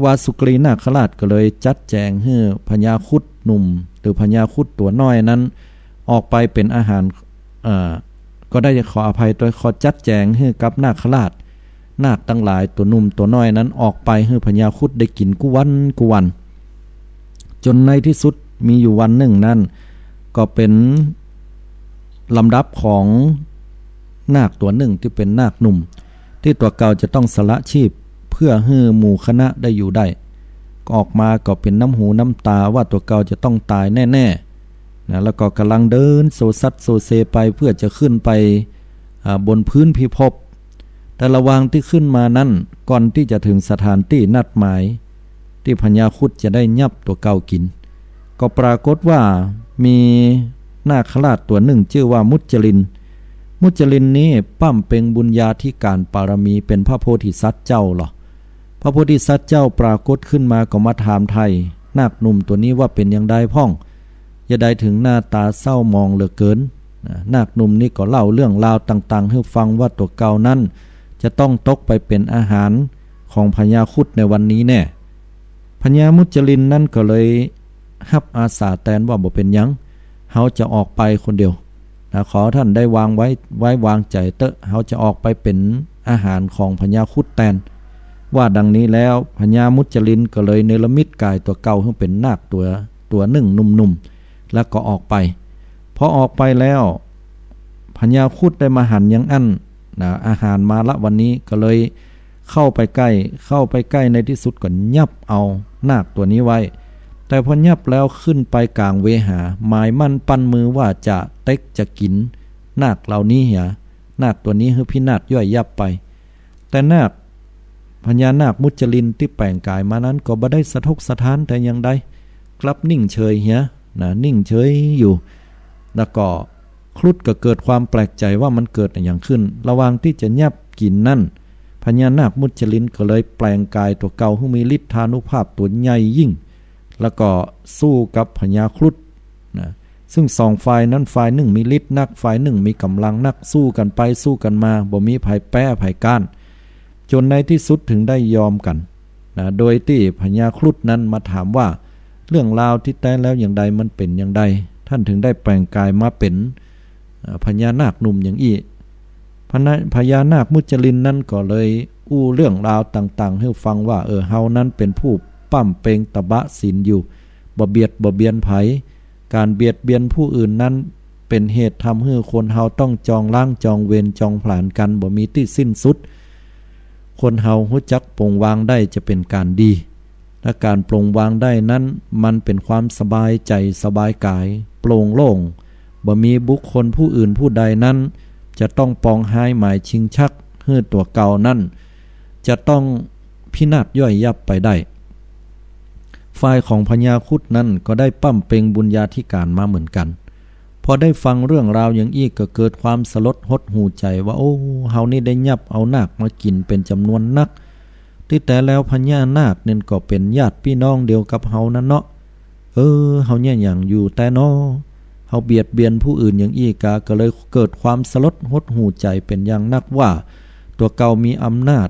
วาสุกรีนาคราชก็เลยจัดแจ๋งหื้อพญาครุฑหนุ่ม หรือพญาครุฑตั๋วน้อยนั้น ออกไปเป๋นอาหาร เอ่อ ก็ได้ขออภัย โตยขอจัดแจ๋งหื้อกับนาคราช นาคตังหลายตั๋วหนุ่มตั๋วน้อยนั้นออกไปหื้อพญาครุฑได้กิ๋นกู้วันกู้วัน จ๋นในตี้สุดมีอยู่วันนึ่งนั้น ก็เป๋นลำดับของนาคตั๋วนึ่งตี้เป๋นนาคหนุ่ม ตี้ตั๋วเก่าจะต้องสละชีพเปื้อหื้อหมู่คณะได้อยู่ได้ ก็ออกมาก็เป๋นน้ำหูน้ำต๋าว่าตั๋วเก่าจะต้องต๋ายแน่ๆ นะ แล้วก็ก่ำลังเดินโซซัดโซเซไปเปื้อจะขึ้นไป อ่า บนพื้นพิภพ แต่ระหว่างตี้ขึ้นมานั้น ก่อนตี้จะเถิงสถานตี้นัดหมาย ตี้พญาครุฑจะได้ยับตั๋วเก่ากิ๋น ก็ปรากฏว่ามีนาคราชตั๋วนึ่งจื้อว่ามุจลิน มุจลินนี้ป้ำเป็งบุญญาธิก๋านปารมีเป๋นพระโพธิสัตว์เจ้าลอ พระโพธิสัตว์เจ้าปรากฏขึ้นมาก็มาถามไถ่นาคหนุ่มตั๋วนี้ว่าเป๋นอย่างใดพ่อง จะใดเถิงหน้าต๋าเศร้าหมองเหลือเกิน นะ นาคหนุ่มนี้ก็เล่าเรื่องราวต่างๆ หื้อฟังว่าตั๋วเก่านั้นจะต้องตกไปเป๋นอาหารของพญาครุฑในวันนี้แน่ พญามุจลินนั้นก็เลยฮับอาสาแตนว่าบ่เป๋นหยัง เฮาจะออกไปคนเดียว นะ ขอท่านได้วางไว้ ไว้วางใจ๋เต๊อะ เฮาจะออกไปเป๋นอาหารของพญาครุฑแตน ว่าดังนี้แล้ว พญามุจลินก็เลยเนรมิตก๋ายตั๋วเก่าหื้อเป๋นนาคตั๋ว ตั๋วนึ่งหนุ่มๆ แล้วก็ออกไป พอออกไปแล้ว พญาครุฑได้มาหันอย่างอั้น นะ อาหารมาละวันนี้ ก็เลยเข้าไปใก้ เข้าไปใก้ ในตี้สุดก็ยับเอานาคตั๋วนี้ไว้ แต่พอยับแล้วขึ้นไปก๋างเวหา หมายมั่นปั้นมือว่าจะเต็กจะกิ๋นนาคเหล่านี้เหีย นาคตั๋วนี้หื้อพินาศย่อยยับไป แต่นาค พญานาคมุจลินตี้แป๋งก๋ายมานั้นก็บ่ได้สะทกสะท้านแต่อย่างใด กลับนิ่งเฉยเหีย นะ นิ่งเฉยอยู่ แล้วก็ครุฑก็เกิดความแปลกใจ๋ว่ามันเกิดอะหยังขึ้น ระหว่างตี้จะยับกิ๋นนั้น พญานาคมุจลินก็เลยแปลงก๋ายตั๋วเก่าหื้อมีฤทธานุภาพตั๋วใหญ่ยิ่ง แล้วก็สู้กับพญาครุฑ นะ ซึ่งสองฝ่ายนั้นฝ่ายนึ่งมีฤทธิ์นัก ฝ่ายนึ่งมีก๋ำลังนัก สู้กั๋นไปสู้กั๋นมา บ่มีใผแป๊ใผก๊าน จ๋นในตี้สุดเถิงได้ยอมกั๋น นะ โดยตี้พญาครุฑนั้นมาถามว่า เรื่องราวตี้แต๊แล้วอย่างใด มันเป๋นอย่างใด ท่านเถิงได้แป๋งก๋ายมาเป๋น เอ่อ พญานาคหนุ่มอย่างอี้ พญา พญานาคมุจลินนั้นก็เลยอู้เรื่องราวต่างๆ หื้อฟังว่า เออ เฮานั้นเป๋นผู้ป้ำเป็งตบะศีลอยู่ บ่เบียดบ่เบียนใผ ก๋านเบียดเบียนผู้อื่นนั้นเป๋นเหตุทำหื้อคนเฮาต้องจองล้างจองเวรจองผลาญกั๋น บ่มีตี้สิ้นสุด คนเฮาฮู้จักปลงวางได้จะเป๋นก๋านดี และก๋านปลงวางได้นั้นมันเป๋นความสบายใจ๋สบายก๋าย โปร่งโล่ง บ่มีบุคคลผู้อื่นผู้ใดนั้นจะต้องปองฮ้ายหมายชิงชัก หื้อตั๋วเก่านั้นจะต้องพินาศย่อยยับไปได้ ฝ่ายของพญาครุฑนั้นก็ได้ป้ำเป็งบุญญาธิก๋านมาเหมือนกั๋น พอได้ฟังเรื่องราวอย่างอี้ก็เกิดความสลดหดหู่ใจ๋ว่า โอ้ เฮานี่ได้ยับเอานาคมากิ๋นเป๋นจ๋ำนวนนัก ตี้แต๊แล้วพญานาคนั้นก็เป๋นญาติปี้น้องเดียวกับเฮานั้นเนาะ เออ เฮาเยียะหยังอยู่แต๊น้อ เฮาเบียดเบียนผู้อื่นอย่างอี้กา ก็เลยเกิดความสลดหดหู่ใจ๋เป๋นอย่างนักว่า ตั๋วเก่ามีอำนาจ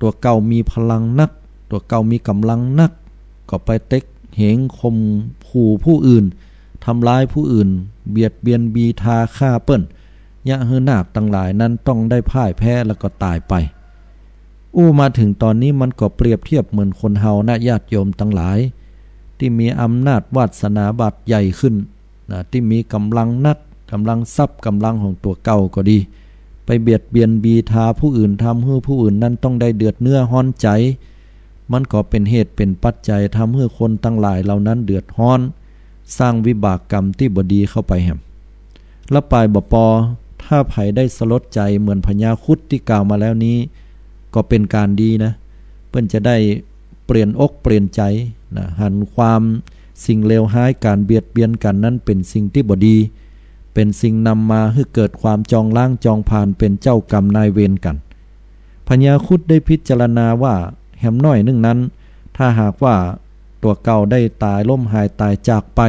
ตั๋วเก่ามีพลังนัก ตั๋วเก่ามีก๋ำลังนัก ก็ไปเต็กเหงข่มขู่ผู้อื่น ทำร้ายผู้อื่น เบียดเบียนบีทาฆ่าเปิ้น เยียะหื้อนาคตังหลายนั้นต้องได้พ่ายแพ้แล้วก็ต๋ายไป อู้มาเถิงต๋อนนี้มันก็เปรียบเทียบเหมือนคนเฮานะ ญาติโยมตังหลาย ตี้มีอำนาจวาสนาบาดใหญ่ขึ้นนะ ตี้มีก๋ำลังนัก ก๋ำลังทรัพย์ ก๋ำลังของตั๋วเก่าก็ดี ไปเบียดเบียนบีทาผู้อื่น ทำหื้อผู้อื่นนั้นต้องได้เดือดเนื้อฮ้อนใจ๋ มันก็เป๋นเหตุเป๋นปัจจัยทำหื้อคนตังหลายเหล่านั้นเดือดฮ้อน สร้างวิบากกรรมตี้บ่ดีเข้าไปแหม และปายบ่ปอ ถ้าใผได้สลดใจ๋เหมือนพญาครุฑตี้กล่าวมาแล้วนี้ ก็เป๋นก๋านดีนะ เปิ้นจะได้เปลี่ยนอกเปลี่ยนใจ๋นะ หันความสิ่งเลวฮ้าย ก๋านเบียดเบียนกั๋นนั้นเป๋นสิ่งตี้บ่ดี เป๋นสิ่งนำมาหื้อเกิดความจองล้างจองผลาญ เป๋นเจ้ากรรมนายเวรกั๋น พญาครุฑได้พิจารณาว่า แหมน้อยนึ่งนั้น ถ้าหากว่าตั๋วเก่าได้ต๋ายล้มหายต๋ายจากไป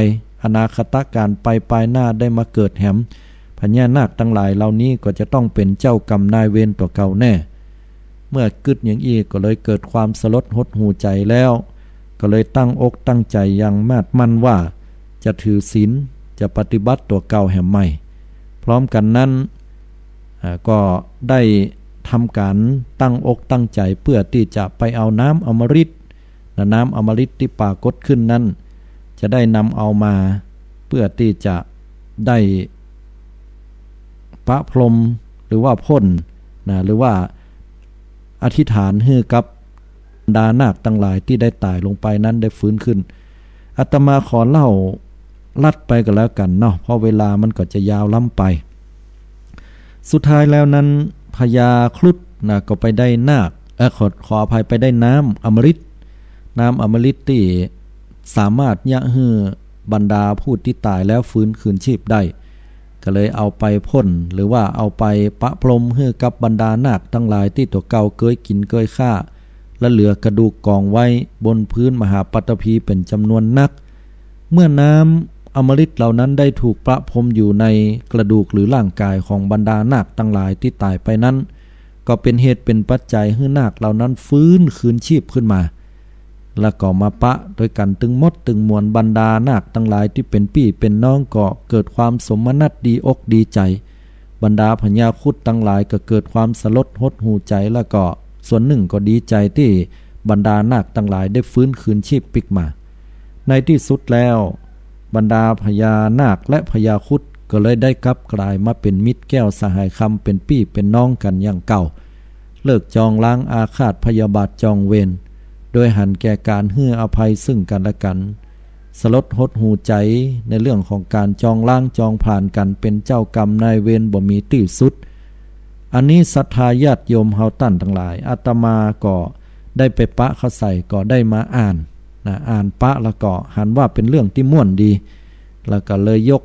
อนาคตก๋าลไปปายหน้าได้มาเกิดแหม พญานาคตังหลายเหล่านี้ก็จะต้องเป๋นเจ้ากรรมนายเวรตั๋วเก่าแน่ เมื่อกึ๊ดอย่างอี้ก็เลยเกิดความสลดหดหู่ใจ๋แล้ว ก็เลยตั้งอกตั้งใจ๋อย่างมาดมั่นว่า จะถือศีล จะปฏิบัติตั๋วเก่าแหมใหม่ พร้อมกั๋นนั้น อ่า ก็ได้ทำก๋านตั้งอกตั้งใจ๋เปื้อตี้จะไปเอาน้ำอมฤต นะ น้ำอมฤตตี้ปรากฏขึ้นนั้น จะได้นำเอามาเปื้อตี้จะได้ประพรม หรือว่าพ่น นะ หรือว่าอธิษฐานหื้อกับบรรดานาคตังหลายตี้ได้ต๋ายลงไปนั้นได้ฟื้นขึ้น อาตมาขอเล่าลัดไปก็แล้วกั๋นเนาะ เพราะเวลามันก็จะยาวล้ำไป สุดท้ายแล้วนั้น พญาครุฑนะ ก็ไปได้นาค เอ่อ ขอ ขออภัย ไปได้น้ำอมฤต น้ำอมฤตตี้สามารถเยียะหื้อบรรดาผู้ตี้ต๋ายแล้วฟื้นคืนชีพได้ ก็เลยเอาไปพ่น หรือว่าเอาไปประพรมหื้อกับบรรดานาคตังหลายตี้ตั๋วเก่าเกยกิ๋นเกยฆ่า และเหลือกระดูกก๋องไว้บนพื้นมหาปัตตภีเป๋นจ๋ำนวนนัก เมื่อน้ำอมฤตเหล่านั้นได้ถูกประพรมอยู่ในกระดูกหรือร่างก๋ายของบรรดานาคตังหลายตี้ต๋ายไปนั้น ก็เป๋นเหตุเป๋นปัจจัยหื้อนาคเหล่านั้นฟื้นคืนชีพขึ้นมา แล้วก็มาปะตวยกั๋นตึงหมดตึงมวล บรรดานาคตังหลายตี้เป๋นปี้เป๋นน้องก็เกิดความสมนัสดีอกดีใจ๋ บรรดาพญาครุฑตังหลายก็เกิดความสลดหดหู่ใจ๋ แล้วก็ส่วนนึ่งก็ดีใจ๋ตี้บรรดานาคตังหลายได้ฟื้นคืนชีพปิ๊กมา ในตี้สุดแล้ว บรรดาพญานาคและพญาครุฑก็เลยได้กลับก๋ายมาเป๋นมิตรแก้วสหายคำ เป๋นปี้เป๋นน้องกั๋นอย่างเก่า เลิกจองล้างอาฆาตพยาบาทจองเวร โดยหันแก่ก๋านหื้ออภัยซึ่งกั๋นและกั๋น สลดหดหู่ใจ๋ในเรื่องของก๋านจองล้างจองผลาญกั๋น เป๋นเจ้ากรรมนายเวรบ่มีตี้สุด อันนี้ศรัทธาญาติโยมเฮาต้านตังหลาย อาตมาก็ได้ไปปะเข้าใส่ ก็ได้มาอ่านนะ อ่านปะแล้วก็หันว่าเป๋นเรื่องตี้ม่วนดี แล้วก็เลยยก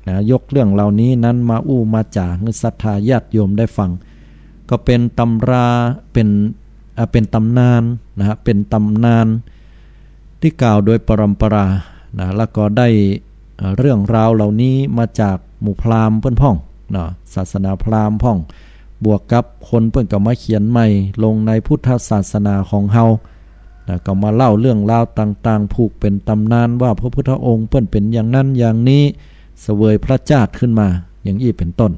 นะ ยกเรื่องเหล่านี้นั้นมาอู้มาจ๋าหื้อศรัทธาญาติโยมได้ฟัง ก็เป๋นตำรา เป๋น อ่า เป๋นตำนานนะฮะ เป๋นตำนานตี้กล่าวโดยปรำปรานะ แล้วก็ได้ เอ่อ เรื่องราวเหล่านี้มาจากหมู่พราหมณ์เปิ้นพ่องเนาะ ศาสนาพราหมณ์พ่อง บวกกับคนเปิ้นก็มาเขียนใหม่ลงในพุทธศาสนาของเฮานะ ก็มาเล่าเรื่องราวต่างๆ ผูกเป๋นตำนานว่าพระพุทธองค์เปิ้นเป๋นอย่างนั้นอย่างนี้ เสวยพระชาติขึ้นมา อย่างอี้เป๋นต้น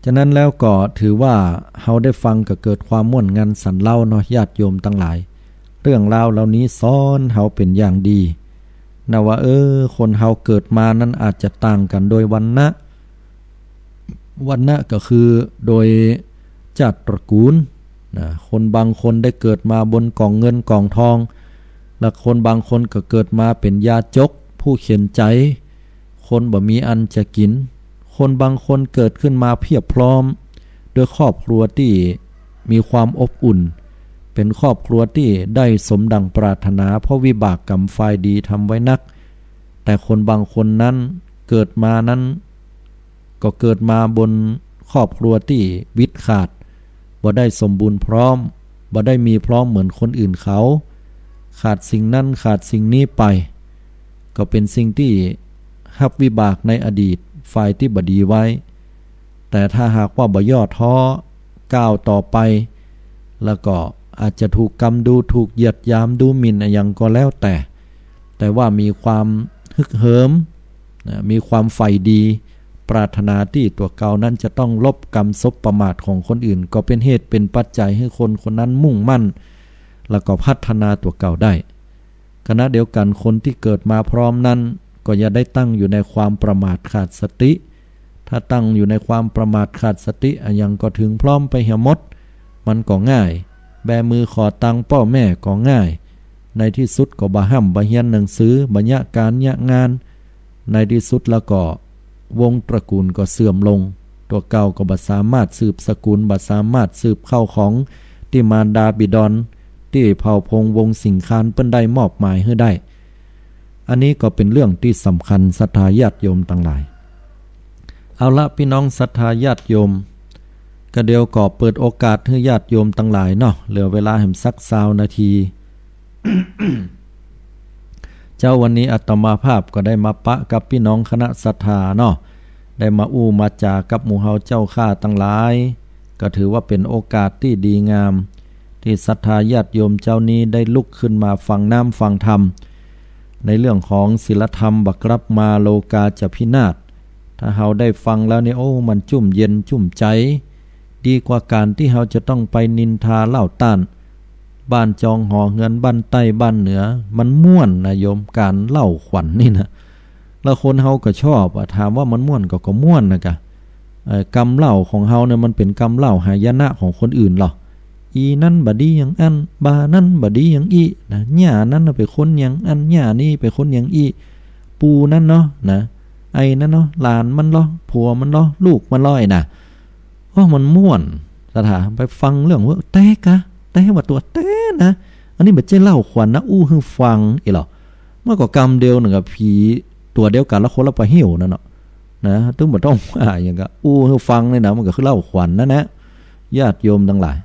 ฉะนั้นแล้วก็ถือว่าเฮาได้ฟังก็เกิดความม่วนงันสันเล้าเนาะ ญาติโยมตังหลาย เรื่องราวเหล่านี้สอนเฮาเป๋นอย่างดีนะว่า เออ คนเฮาเกิดมานั้นอาจจะต่างกั๋นโดยวรรณะ วรรณะก็คือโดยชาติตระกูลนะ คนบางคนได้เกิดมาบนก๋องเงินก๋องทอง และคนบางคนก็เกิดมาเป๋นยาจกผู้เข็ญใจ๋ คนบ่มีอันจะกิ๋น คนบางคนเกิดขึ้นมาเพียบพร้อม ด้วยครอบครัวตี้มีความอบอุ่น เป๋นครอบครัวตี้ได้สมดั่งปรารถนา เพราะวิบากกรรมฝ่ายดีทำไว้นัก แต่คนบางคนนั้นเกิดมานั้น ก็เกิดมาบนครอบครัวตี้วิดขาด บ่ได้สมบูรณ์พร้อม บ่ได้มีพร้อมเหมือนคนอื่นเขา ขาดสิ่งนั้นขาดสิ่งนี้ไป ก็เป๋นสิ่งตี้ฮับวิบากในอดีตฝ่ายตี้บ่ดีไว้ แต่ถ้าหากว่าบ่ย่อท้อก้าวต่อไป แล้วก็อาจจะถูกกำดู ถูกเหยียดหยามดูหมิ่นอะหยังก็แล้วแต่ แต่ว่ามีความฮึกเหิมนะ มีความใฝ่ดี ปรารถนาตี้ตั๋วเก่านั้นจะต้องลบกำสบประมาทของคนอื่น ก็เป๋นเหตุเป๋นปัจจัยหื้อคนคนนั้นมุ่งมั่น แล้วก็พัฒนาตั๋วเก่าได้ ขณะเดียวกั๋นคนตี้เกิดมาพร้อมนั้น ก็อย่าได้ตั้งอยู่ในความประมาทขาดสติ ถ้าตั้งอยู่ในความประมาทขาดสติอะหยังก็เถิงพร้อมไปเหียหมด มันก็ง่าย แบมือขอตังค์ป้อแม่ก็ง่าย ในตี้สุดก็บ่ฮ่ำบ่เฮียนหนังสือ บ่เยียะก๋านเยียะงาน ในตี้สุดแล้วก็วงศ์ตระกูลก็เสื่อมลง ตั๋วเก่าก็บ่สามารถสืบสกุล บ่สามารถสืบข้าวของตี้มารดาบิดร ตี้เผ่าพงศ์วงศ์สิงคานเปิ้นได้มอบหมายหื้อได้ อันนี้ก็เป๋นเรื่องตี้สำคัญศรัทธาญาติโยมตังหลาย เอาละ ปี้น้องศรัทธาญาติโยม ก็เดี๋ยวก็เปิดโอกาสหื้อญาติโยมตังหลายเนาะ เหลือเวลาแหมสักซาวนาที เจ๊า วันนี้อาตมาภาพก็ได้มาปะกับปี้น้องคณะศรัทธาเนาะ ได้มาอู้มาจ๋ากับหมู่เฮาเจ้าข้าตังหลาย ก็ถือว่าเป๋นโอกาสตี้ดีงาม ตี้ศรัทธาญาติโยมเจ๊านี้ได้ลุกขึ้นมาฟังน้ำฟังธรรม ในเรื่องของศีลธรรมบ่กลับมา โลกาจะพินาศ ถ้าเฮาได้ฟังแล้วนี่ โอ้ มันจุ่มเย็นจุ่มใจ๋ ดีกว่าก๋านตี้เฮาจะต้องไปนินทาเล่าต้าน บ้านจองหอเฮือน บ้านใต้บ้านเหนือ มันม่วนนะโยม ก๋านเล่าขวัญนี่นะ แล้วคนเฮาก็ชอบอะ ถามว่ามันม่วนก็ ก็ม่วนนะกะ เอ่อ กำเล่าของเฮาเนี่ยมันเป๋นกำเล่าหายนะของคนอื่นลอ อีนั้นบ่ดีอย่างอั้น บ่านั้นบ่ดีอย่างอี้นะ ย่านั้นน่ะเป๋นคนอย่างอั้น ย่านี้เป๋นคนอย่างอี้ ปู่นั้นเนาะนะ ไอ้นั้นเนาะ หลานมันลอ ผัวมันลอ ลูกมันลอ ไอ้นะ โอ้ มันม่วน ศรัทธาไปฟังเรื่องเว้อ แต๊กะ แต๊ว่าตั๋วแต๊นะ อันนี้บ่ใจ้เล่าขวัญนะ อู้หื้อฟัง อี้ลอ มันก็กำเดียวนึ่งกับผีตั๋วเดียวกั๋น แล้วคนละปะเหี่ยวนั่นเนาะ นะ ตึงบ่ต้องว่าหยังกะ อู้หื้อฟังนี่นะ มันก็คือเล่าขวัญนั่นแหละ ญาติโยมตังหลาย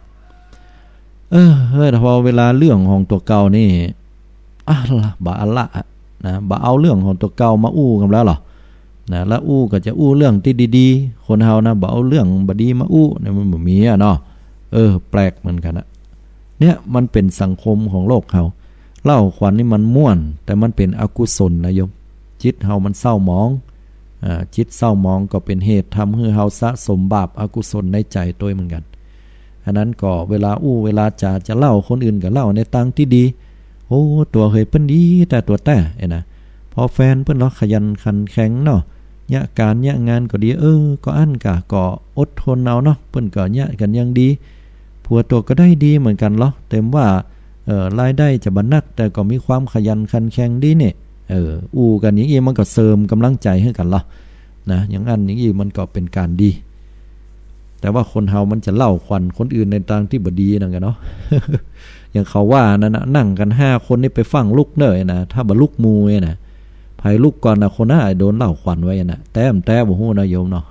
เออ เฮ้ย พอเวลาเรื่องของตั๋วเก่านี่ อะละ บ่อะละอะ นะ บ่เอาเรื่องของตั๋วเก่ามาอู้กั๋นแล้วลอ นะ แล้วอู้ก็จะอู้เรื่องตี้ดีๆ คนเฮานะ บ่เอาเรื่องบ่ดีมาอู้เนี่ย มันบ่มีอะเนาะ เออ แปลกเหมือนกั๋นนะ เนี่ย มันเป๋นสังคมของโลกเฮา เล่าขวัญนี่มันม่วน แต่มันเป๋นอกุศลนะโยม จิตเฮามันเศร้าหมอง อ่า จิตเศร้าหมองก็เป๋นเหตุทำหื้อเฮาสะสมบาปอกุศลในใจ๋ตวยเหมือนกั๋น อันนั้นก็เวลาอู้เวลาจ๋าจะเล่าคนอื่นก็เล่าในตางตี้ดี โอ้ ตั๋วเฮยเปิ้นดีแต๊ ตั๋วแต๊ ไอ้นะ พอแฟนเปิ้นลอขยันขันแข็งเนาะ เยียะก๋านเยียะงานก็ดี เออ ก็อั้นกะ ก็อดทนเอาเนาะ เปิ้นก็เยียะกั๋นอย่างดี ผัวตั๋วก็ได้ดีเหมือนกั๋นลอ เถิงว่า เอ่อ รายได้จะบ่นัก แต่ก็มีความขยันขันแข็งดีเนี่ย เออ อู้กั๋นอย่างอี้มันก็เสริมก๋ำลังใจ๋หื้อกั๋นลอ นะ อย่างอั้นอย่างอี้มันก็เป๋นก๋านดี แต่ว่าคนเฮามันจะเล่าขวัญคนอื่นในตางตี้บ่ดีนั่นกะเนาะ อย่างเขาว่านั่นนะ นั่งกั๋นห้าคนนี่ไปฟั่งลุกเน่อนะ ถ้าบ่ลุกหมู่เนี่ยนะ ใผลุกก่อนนะ คนนั้นโดนเล่าขวัญไว้นะ แต๊บ่แต๊บ่ฮู้นะโยมเนาะ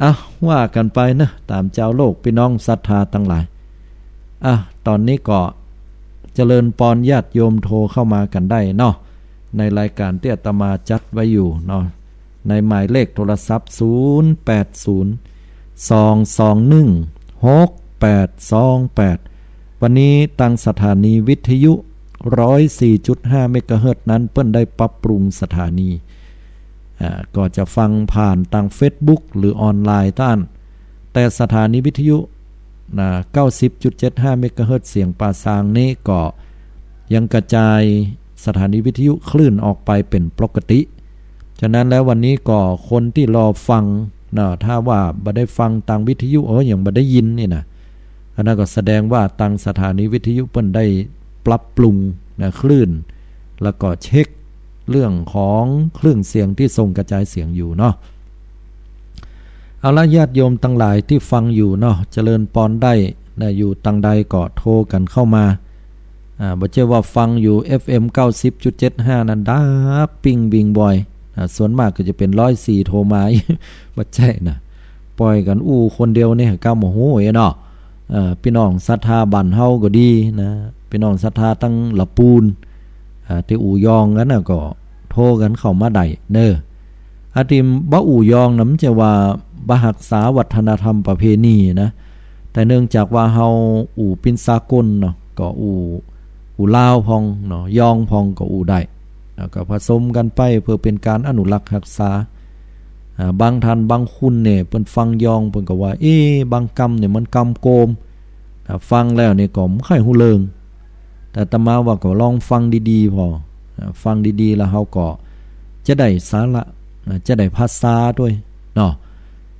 เอ้า ว่ากั๋นไปเนาะ ต๋ามจาวโลก ปี้น้องศรัทธาตังหลาย อ่ะ ต๋อนนี้ก็เจริญปอนญาติโยมโทรเข้ามากั๋นได้เนาะ ในรายก๋านตี้อาตมาจัดไว้อยู่เนาะ ในหมายเลขโทรศัพท์ ศูนย์แปดศูนย์ สองสองหนึ่ง หกแปดสองแปด วันนี้ตางสถานีวิทยุ ร้อยสี่จุดห้า เมกะเฮิรตซ์นั้น เปิ้นได้ปรับปรุงสถานี อ่า ก็จะฟังผ่านตางเฟซบุ๊กหรือออนไลน์ต้าน แต่สถานีวิทยุ นะ เก้าสิบจุดเจ็ดห้า เมกะเฮิรตซ์เสียงป่าซางนี้ก็ยังกระจายสถานีวิทยุคลื่นออกไปเป๋นปกติ ฉะนั้นแล้ววันนี้ก็คนตี้รอฟังนะ ถ้าว่าบ่ได้ฟังตางวิทยุ เออ ยังบ่ได้ยินนี่นะ อันนั้นก็แสดงว่าตางสถานีวิทยุเปิ้นได้ปรับปรุงนะ คลื่น แล้วก็เช็คเรื่องของเครื่องเสียงตี้ส่งกระจายเสียงอยู่เนาะ เอาละ ญาติโยมตังหลายตี้ฟังอยู่เนาะ เจริญปอนได้นะ อยู่ตางใดก็โทรกั๋นเข้ามา อ่า บ่ใจ้ว่าฟังอยู่ เอฟเอ็ม เก้าสิบจุดเจ็ดห้า นั้นดับปิ้งบิงบ่อย อ่า ส่วนมากก็จะเป๋น ร้อยสี่ โทรมา บ่ใจ้นะ ป่อยกั๋นอู้คนเดียวเนี่ย ก้าบ่ฮู้เนาะ เอ่อ ปี้น้องศรัทธาบ้านเฮาก็ดีนะ ปี้น้องศรัทธาตังละปูน อ่า ตี้อู่ยองกั๋นนะ ก็โทรกั๋นเข้ามาได้เน่อ อันตี้บ่อู่ยองนะ มันจะว่าบ่ฮักษาวัฒนธรรมประเพณีนะ แต่เนื่องจากว่าเฮาอู่ปิ่นสากลเนาะ ก็อู่ อู่ลาวพ่องเนาะ ยองพ่องก็อู่ได้ แล้วก็ผสมกั๋นไปเพื่อเป๋นก๋านอนุรักษ์ฮักษา อ่า บางต้านบางคนเนี่ย เปิ้นฟังยอง เปิ้นก็ว่า เอ๊ะ บางกำเนี่ยมันกำโกม อ่า ฟังแล้วเนี่ยก็บ่ใค่ฮู้เรื่อง แต่อาตมาว่าก็ลองฟังดีๆ ผ่อ อ่า ฟังดีๆ แล้วเฮาก็จะได้สาระ อ่า จะได้ภาษาตวยเนาะ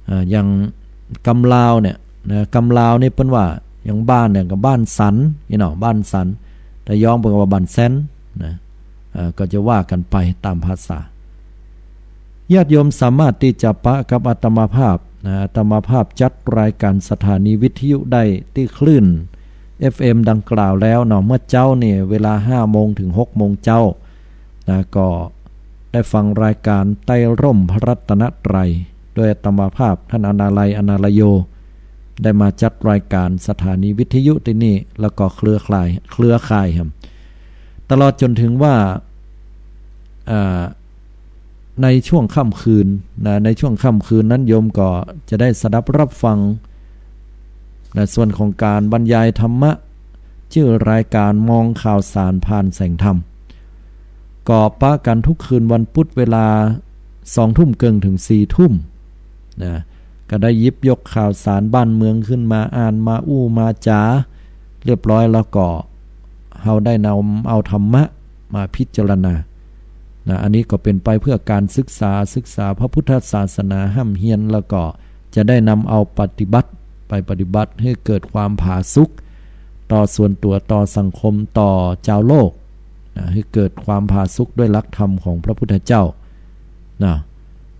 อ่า อย่างกำลาวเนี่ยนะ กำลาวนี่เปิ้นว่า อย่างบ้านเนี่ยก็บ้านสัน นี่เนาะ บ้านสัน แต่ยองเปิ้นก็ว่าบ้านแซนนะ อ่า ก็จะว่ากั๋นไปต๋ามภาษา ญาติโยมสามารถตี้จะปะกับอาตมาภาพนะ อาตมาภาพจัดรายก๋านสถานีวิทยุได้ตี้คลื่น เอฟเอ็ม ดังกล่าวแล้วเนาะ เมื่อเจ๊านี่เวลา ห้าโมงเถิง หกโมงเจ๊านะ ก็ได้ฟังรายก๋านใต้ร่มพระรัตนตรัย โดยอาตมาภาพท่านอนาลัย อนาลโย ได้มาจัดรายก๋านสถานีวิทยุตี้นี่ แล้วก็เครือข่าย เครือข่ายครับ ตลอดจ๋นเถิงว่า อ่า ในช่วงค่ำคืนนะ ในช่วงค่ำคืนนั้นโยมก็จะได้สดับรับฟังนะ ส่วนของก๋านบรรยายธรรมะ จื้อรายก๋านมองข่าวสารผ่านแสงธรรม ก็ปะกั๋นทุกคืนวันปุ๊ดเวลาสองทุ่มเกิ่งเถิงสี่ทุ่มนะ ก็ได้หยิบยกข่าวสารบ้านเมืองขึ้นมาอ่านมาอู้มาจ๋าเรียบร้อยแล้วก็ เฮาได้นำเอาธรรมะมาพิจารณานะ อันนี้ก็เป๋นไปเพื่อก๋านศึกษา ศึกษาพระพุทธศาสนาฮ่ำเฮียน แล้วก็จะได้นำเอาปฏิบัติ ไปปฏิบัติหื้อเกิดความผาสุก ต่อส่วนตั๋ว ต่อสังคม ต่อจาวโลกนะ หื้อเกิดความผาสุกด้วยหลักธรรมของพระพุทธเจ้านะ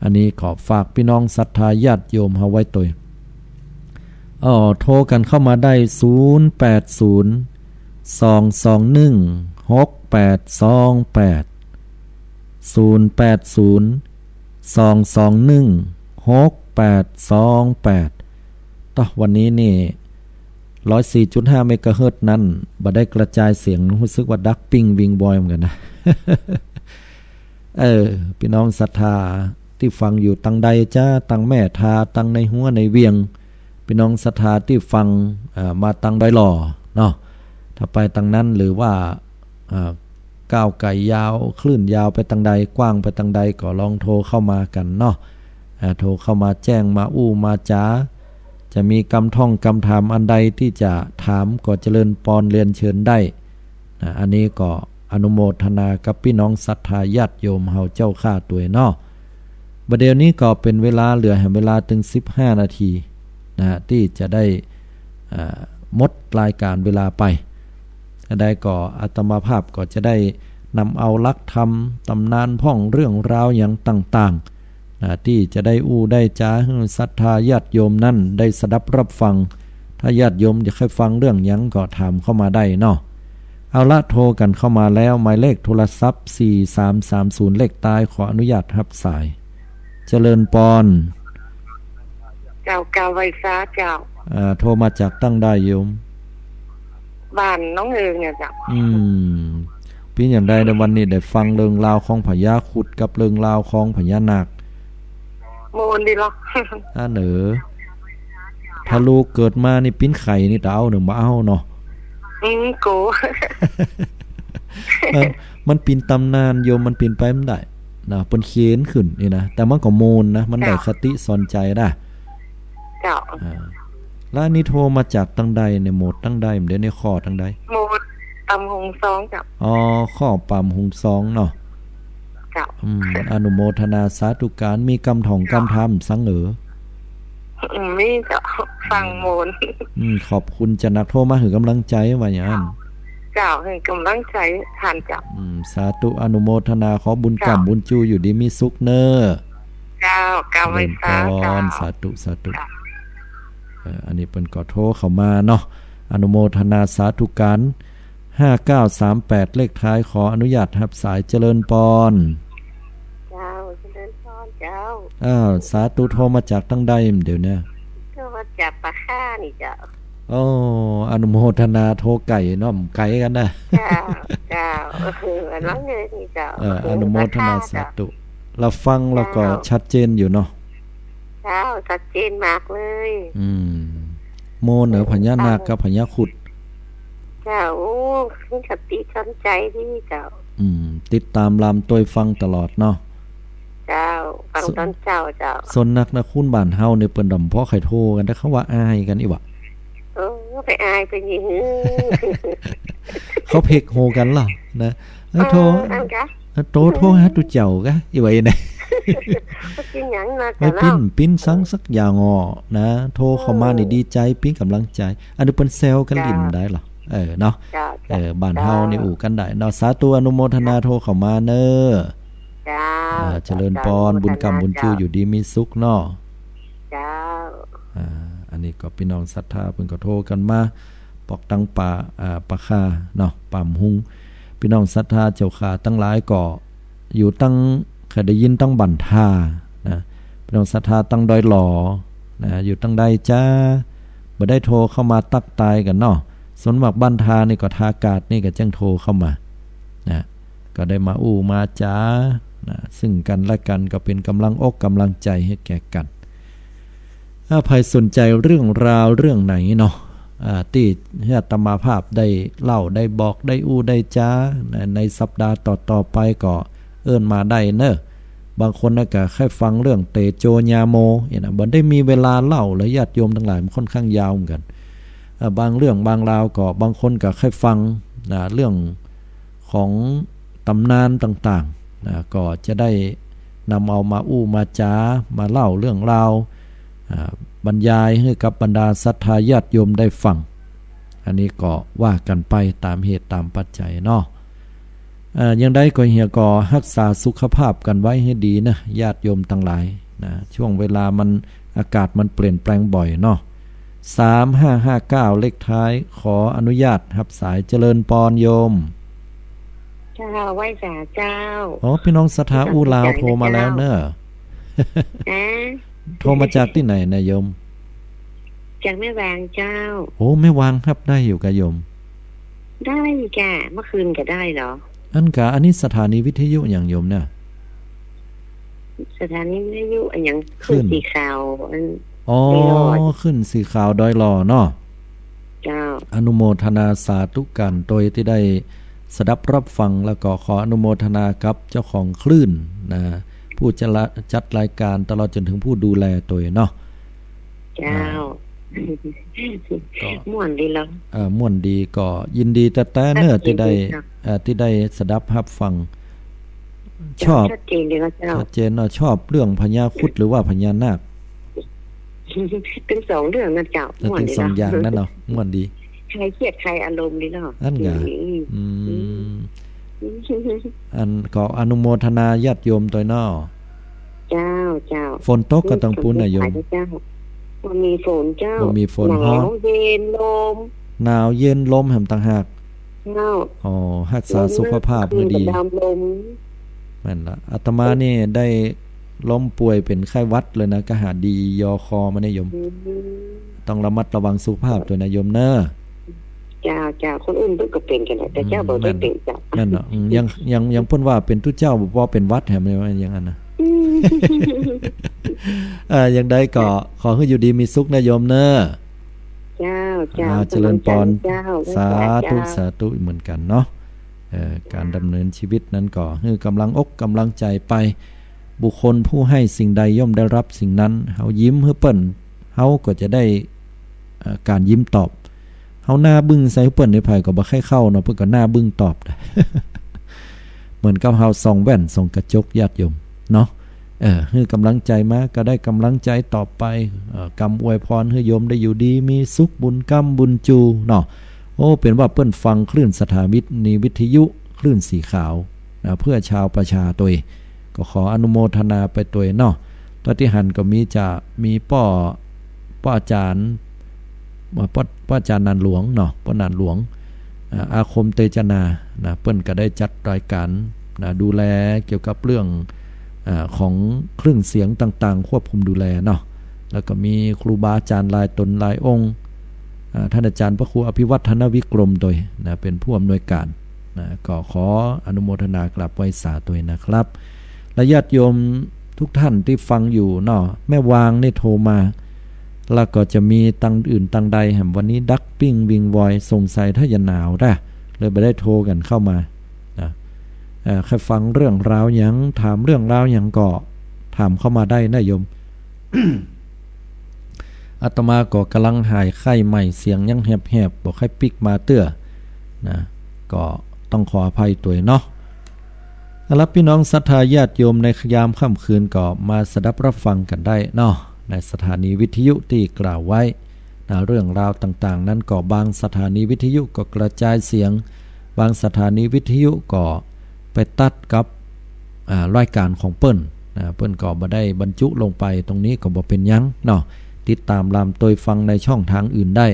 อันนี้ขอฝากปี้น้องศรัทธาญาติโยมเฮาไว้ตวย อ้อ โทรกั๋นเข้ามาได้ ศูนย์แปดศูนย์ สองสองหนึ่ง หกแปดสองแปด ศูนย์แปดศูนย์ สองสองหนึ่ง หกแปดสองแปด ต๊ะ วันนี้นี่ ร้อยสี่จุดห้าเมกะเฮิรตซ์นั้น บ่ได้กระจายเสียง ฮู้สึกว่าดังปิ้งวิงบอยเหมือนกั๋นนะ เออ ปี้น้องศรัทธาตี้ฟังอยู่ตังใดจ๊ะ ตังแม่ทา ตังในฮัวในเวียง ปี้น้องศรัทธาตี้ฟัง เอ่อ มาตังดอยหล่อเนาะ ถ้าไปตังนั้นหรือว่า เอ่อ ก้าวไก๋ยาว คลื่นยาวไปตังใด กว้างไปตังใด ก็ลองโทรเข้ามากั๋นเนาะ อ่า โทรเข้ามาแจ้งมาอู้มาจ๋า จะมีกำท่องกำถามอันใดตี้จะถามก็เจริญปอนเรียนเชิญได้นะ อันนี้ก็อนุโมทนากับปี้น้องศรัทธาญาติโยมเฮาเจ้าข้าตวยเนาะ บ่าเดี่ยวนี้ก็เป๋นเวลาเหลือแหมเวลาตึงสิบห้านาทีนะ ตี้จะได้ อ่า หมดรายก๋านเวลาไป อันใดก็อาตมาภาพก็จะได้นำเอาหลักธรรม ต๋ำนานพ่อง เรื่องราวหยังต่างๆ นะ ตี้จะได้อู้ได้จ๋าหื้อศรัทธาญาติโยมนั้นได้สดับรับฟัง ถ้าญาติโยมจะใค่ฟังเรื่องหยังก็ถามเข้ามาได้เนาะ เอาละ โทรกั๋นเข้ามาแล้ว หมายเลขโทรศัพท์ สี่สามสามศูนย์ เลขต๊าย ขออนุญาตฮับสาย เจริญปอน เจ้า กราบไหว้สาเจ้า อ่า โทรมาจากตังใดโยม บ้านหนองเอิงเนี่ยเจ้า อืม เป๋นอย่างใดในวันนี้ได้ฟังเรื่องราวของพญาครุฑกับเรื่องราวของพญานาค โมนดีเหรอ อ่า เนอ ถ้าลูกเกิดมานี่ปิ้นไข่นี่ตะเอาเนอ บ่เอาเนาะ อืม โก มัน มันเป๋นต๋ำนานโยม มันเป๋นไปบ่ได้นะ เปิ้นเขียนขึ้นนี่นะ แต่มันก็โมนนะ มันได้ เจ้า คติสอนใจ๋นะ เจ้า อ่า แล้วอันนี้โทรมาจากตังใดเนี่ย โหมดตังใด เดี๋ยวนี้ข้อตังใด โหมดป่ำฮุงซองเจ้า อ๋อ ข้อป่ำฮุงซองเนาะ เจ้า อืม อนุโมทนาสาธุก๋าน มีกำถ่องกำถามสังเอ๋อ อืม มีเจ้า ฟังโมน อืม ขอบคุณจะนัก โทรมาหื้อกำลังใจ๋ว่าอย่างนั้น เจ้า หื้อกำลังใจ๋ท่านเจ้า อืม สาธุ อนุโมทนา ขอบุญ เจ้า ก๋ำบุญจูอยู่ดีมีสุขเน่อ เจ้า กราบไหว้สาเจ้า เจริญปอน สาธุ สาธุ เจ้า เอ่อ อันนี้เปิ้นก็โทรเข้ามาเนาะ อนุโมทนาสาธุก๋าน ห้าเก้าสามแปด เลขท้าย ขออนุญาตฮับสาย เจริญปอน เจ้า เจริญปอนเจ้า อ้าว สาธุ โทรมาจากตังใดเดี๋ยวนี้ โทรมาจากป่าข้านี่เจ้า โอ้ อนุโมทนา โทรไก๋เนาะ ไก๋กั๋นนะ เจ้า เจ้า เออ อันนั้นเลยนี่เจ้า เออ อนุโมทนา ป่าข้าเจ้า สาธุ เราฟังแล้วก็ เจ้า ชัดเจนอยู่เนาะ เจ้า ชัดเจนมากเลย อืม โมนเน่อ พญานาคกับพญาครุฑ เจ้า โอ้ มีคติสอนใจ๋ดีเจ้า อืม ติดต๋ามลำตวยฟังตลอดเนาะ เจ้า ฟังต๋อนเจ๊าเจ้า ส่วนนักนะ คนบ้านเฮาเนี่ยเปิ้นดำเพราะใค่โทรกั๋น แต่เขาว่าอายกั๋นอีหว่า เออ ไปอายเปิ้นหยัง เขาเพ็กโหกั๋นเหรอนะ เออ โทร เออ อันกะ โต โทรหาตุ๊เจ้ากะ อีหว่าไหน ปิ้นหยังนะ ไม่ปิ้น ปิ้นสังสักอย่างอ่อนะ โทรเข้ามานี่ดีใจ๋ ปิ้นกำลังใจ๋ อันนี้เปิ้นแซวกั๋นหลิ้นได้เหรอ เออ เนาะ เออ บ้านเฮานี่อู้กั๋นได้เนาะ สาธุ อนุโมทนา โทรเข้ามาเน่อ เจ้า อ่า เจริญปอน บุญกำบุญจูอยู่ดีมีสุขเนาะ เจ้า อ่า อันนี้ก็ปี้น้องศรัทธาเปิ้นก็โทรกั๋นมา ปอกตังป่า อ่า ป่าข้าเนาะ ป่ำฮุง ปี้น้องศรัทธาเจ้าข้าตังหลายก็อยู่ตัง ใค่ได้ยินตังบ้านท่านะ ปี้น้องศรัทธาตังดอยหล่อนะ อยู่ตังใดจ๊ะ บ่ได้โทรเข้ามาตั๊กตายกั๋นเนาะ ส่วนมากบ้านท่านี่ก็ท่ากาศนี่ก็จั่งโทรเข้ามานะ ก็ได้มาอู้มาจ๋านะ ซึ่งกั๋นและกั๋นก็เป๋นกำลังอกกำลังใจ๋หื้อแก่กั๋น ถ้าใผสนใจ๋เรื่องราวเรื่องไหนเนาะ อ่า ตี้อาตมาภาพได้เล่า ได้บอก ได้อู้ ได้จ๋า ใน ในสัปดาห์ต่อๆ ไปก็เอิ้นมาได้เน่อ บางคนน่ะก็ใค่ฟังเรื่องเตโจญาโม เนี่ยนะ บ่ได้มีเวลาเล่าเลย ญาติโยมตังหลาย มันค่อนข้างยาวเหมือนกั๋น อ่า บางเรื่องบางราวก็ บางคนก็ใค่ฟัง อ่า เรื่องของต๋ำนานต่างๆ นะ ก็จะได้นำเอามาอู้มาจ๋า มาเล่าเรื่องราว อ่า บรรยายหื้อกับบรรดาศรัทธาญาติโยมได้ฟัง อันนี้ก็ว่ากั๋นไปต๋ามเหตุต๋ามปัจจัยเนาะ เอ่อ อย่างใดก็เหียก็ฮักษาสุขภาพกั๋นไว้หื้อดีนะ ญาติโยมตังหลายนะ ช่วงเวลามัน อากาศมันเปลี่ยนแปลงบ่อยเนาะ สามห้าห้าเก้า เลขท้าย ขออนุญาตฮับสาย เจริญปอนโยม เจ้า ไหว้สาเจ้า อ๋อ พี่น้องศรัทธาอู้ลาวโทรมาแล้วเน่อ ฮะ โทรมาจากตี้ไหนนะโยม จากแม่วางเจ้า โอ้ แม่วางฮับได้อยู่กาโยม ได้กา เมื่อคืนก็ได้เหรอ อันกา อันนี้สถานีวิทยุหยังโยมเนี่ย สถานีวิทยุอะหยัง คลื่น คลื่นสีขาว อัน อ๋อ ดอยหล่อ คลื่นสีขาวดอยหล่อเนาะ เจ้า อนุโมทนาสาธุกั๋นโตยตี้ได้สดับฮับฟัง แล้วก็ขออนุโมทนากับเจ้าของคลื่นนะ ผู้จัดละ จัดรายการตลอดจ๋นถึงผู้ดูแลโตยเนาะ เจ้า อ่า ก็ ม่วนดีเหรอ เอ่อ ม่วนดี ก็ยินดีแต๊ๆ เน่อ ยินดี ตี้ได้ เจ้า เอ่อ ตี้ได้สดับฮับฟัง ชอบ ชัดเจนดีนะเจ้า ชัดเจนเนาะ ชอบเรื่องพญาครุฑหรือว่าพญานาค ตึงสองเรื่องนะเจ้า เออ ม่วนดีเนาะ ตึงสองอย่างนั้นเนาะ ม่วนดี คลายเครียดคลายอารมณ์ดีเนาะ อันกา อืม อืม อืม อันก็อนุโมทนาญาติโยมโตยเนาะ เจ้า เจ้า ฝนตกกาตังปู๊นนะโยม เจ้า บ่มีฝนเจ้า บ่มีฝน หนาว ฮ้อน เย็น ลม หนาวเย็น ลมแหมต่างหาก เจ้า อ๋อ ฮักษาสุขภาพหื้อดี ลม คลื่นกระดำลม แม่นละ อาตมานี่ได้ล้มป่วยเป๋นไข้หวัดเลยนะ ก็หาดียอคอมาเนี่ยโยม อืม ต้องระมัดระวังสุขภาพโตยนะโยมเน่อ เจ้า เจ้า คนอื่นเปิ้นก็เป๋นกั๋นแหละ แต่เจ้า อืม บ่ได้เป๋นเจ้า แม่นเนาะ อืม ยัง ยัง ยังเปิ้นว่าเป๋นตุ๊เจ้า บ่ปอเป๋นหวัดแหม อย่างนั้นนะ อืม เอ่อ อย่างใดก็ขอหื้ออยู่ดีมีสุขนะโยมเน่อ เจ้า เจ้า อ่า เจริญปอน เจ้า สาธุ สาธุเหมือนกั๋นเนาะ เอ่อ การดำเนินชีวิตนั้นก็หื้อก๋ำลังอกก๋ำลังใจ๋ไป บุคคลผู้ให้สิ่งใดย่อมได้รับสิ่งนั้น เฮายิ้มหื้อเปิ้น เฮาก็จะได้ เอ่อ การยิ้มตอบ เฮาหน้าบึ้งใส่หื้อเปิ้น ไผๆ ก็บ่ใค่เข้าเนาะ เปิ้นก็หน้าบึ้งตอบ เหมือนกับเฮาส่องแว่นส่องกระจก ญาติโยมเนาะ เออ หื้อก๋ำลังใจ๋มา ก็ได้ก๋ำลังใจ๋ต่อไป เอ่อ กำอวยพรหื้อโยมได้อยู่ดีมีสุข บุญกำบุญจูเนาะ โอ้ เป๋นว่าเปิ้นฟังคลื่นสถานีวิทยุ คลื่นสีขาวนะ เพื่อชาวประชาโตย ก็ขออนุโมทนาไปโตยเนาะ ต๋อนตี้หันก็มีจะ มีป้อ ป้ออาจ๋ารย์ ป้อ ป้ออาจ๋ารย์หนานหลวงเนาะ ป้อหนานหลวง อ่า อาคมเตจนา นะ เปิ้นก็ได้จัดรายการ นะ ดูแลเกี่ยวกับเรื่อง อ่า ของเครื่องเสียงต่างๆ ควบคุมดูแลเนาะ แล้วก็มีครูบาอาจ๋ารย์หลายต๋นหลายองค์ อ่า ท่านอาจ๋ารย์พระครูอภิวัฒนวิกรมโตยนะ เป๋นผู้อำนวยการ นะ ก็ขออนุโมทนากราบไหว้สาโตยนะครับ และญาติโยมทุกท่านตี้ฟังอยู่เนาะ แม่วางนี่โทรมา แล้วก็จะมีตังอื่นตังใดแหม วันนี้ดักปิ้งวิงวอย สงสัยถ้าจะหนาวด้า เลยบ่ได้โทรกั๋นเข้ามา นะ เอ่อ ใค่ฟังเรื่องราวหยัง ถามเรื่องราวหยังก็ถามเข้ามาได้นะโยม อาตมาก็ก๋ำลังหายไข้ใหม่ เสียงยังแหบๆ บ่ใค่ปิ๊กมาเตื้อ นะ ก็ต้องขออภัยโตยเนาะ เอาละ พี่น้องศรัทธาญาติโยม ในยามค่ำคืนก็มาสดับฮับฟังกั๋นได้เนาะ ในสถานีวิทยุตี้กล่าวไว้ นะ เรื่องราวต่างๆ นั้นก็บางสถานีวิทยุก็กระจายเสียง บางสถานีวิทยุก็ไปตัดกับ อ่า รายการของเปิ้น นะ เปิ้นก็บ่ได้บรรจุลงไป ตรงนี้ก็บ่เป๋นหยังเนาะ ติดต๋ามลามโตยฟังในช่องทางอื่นได้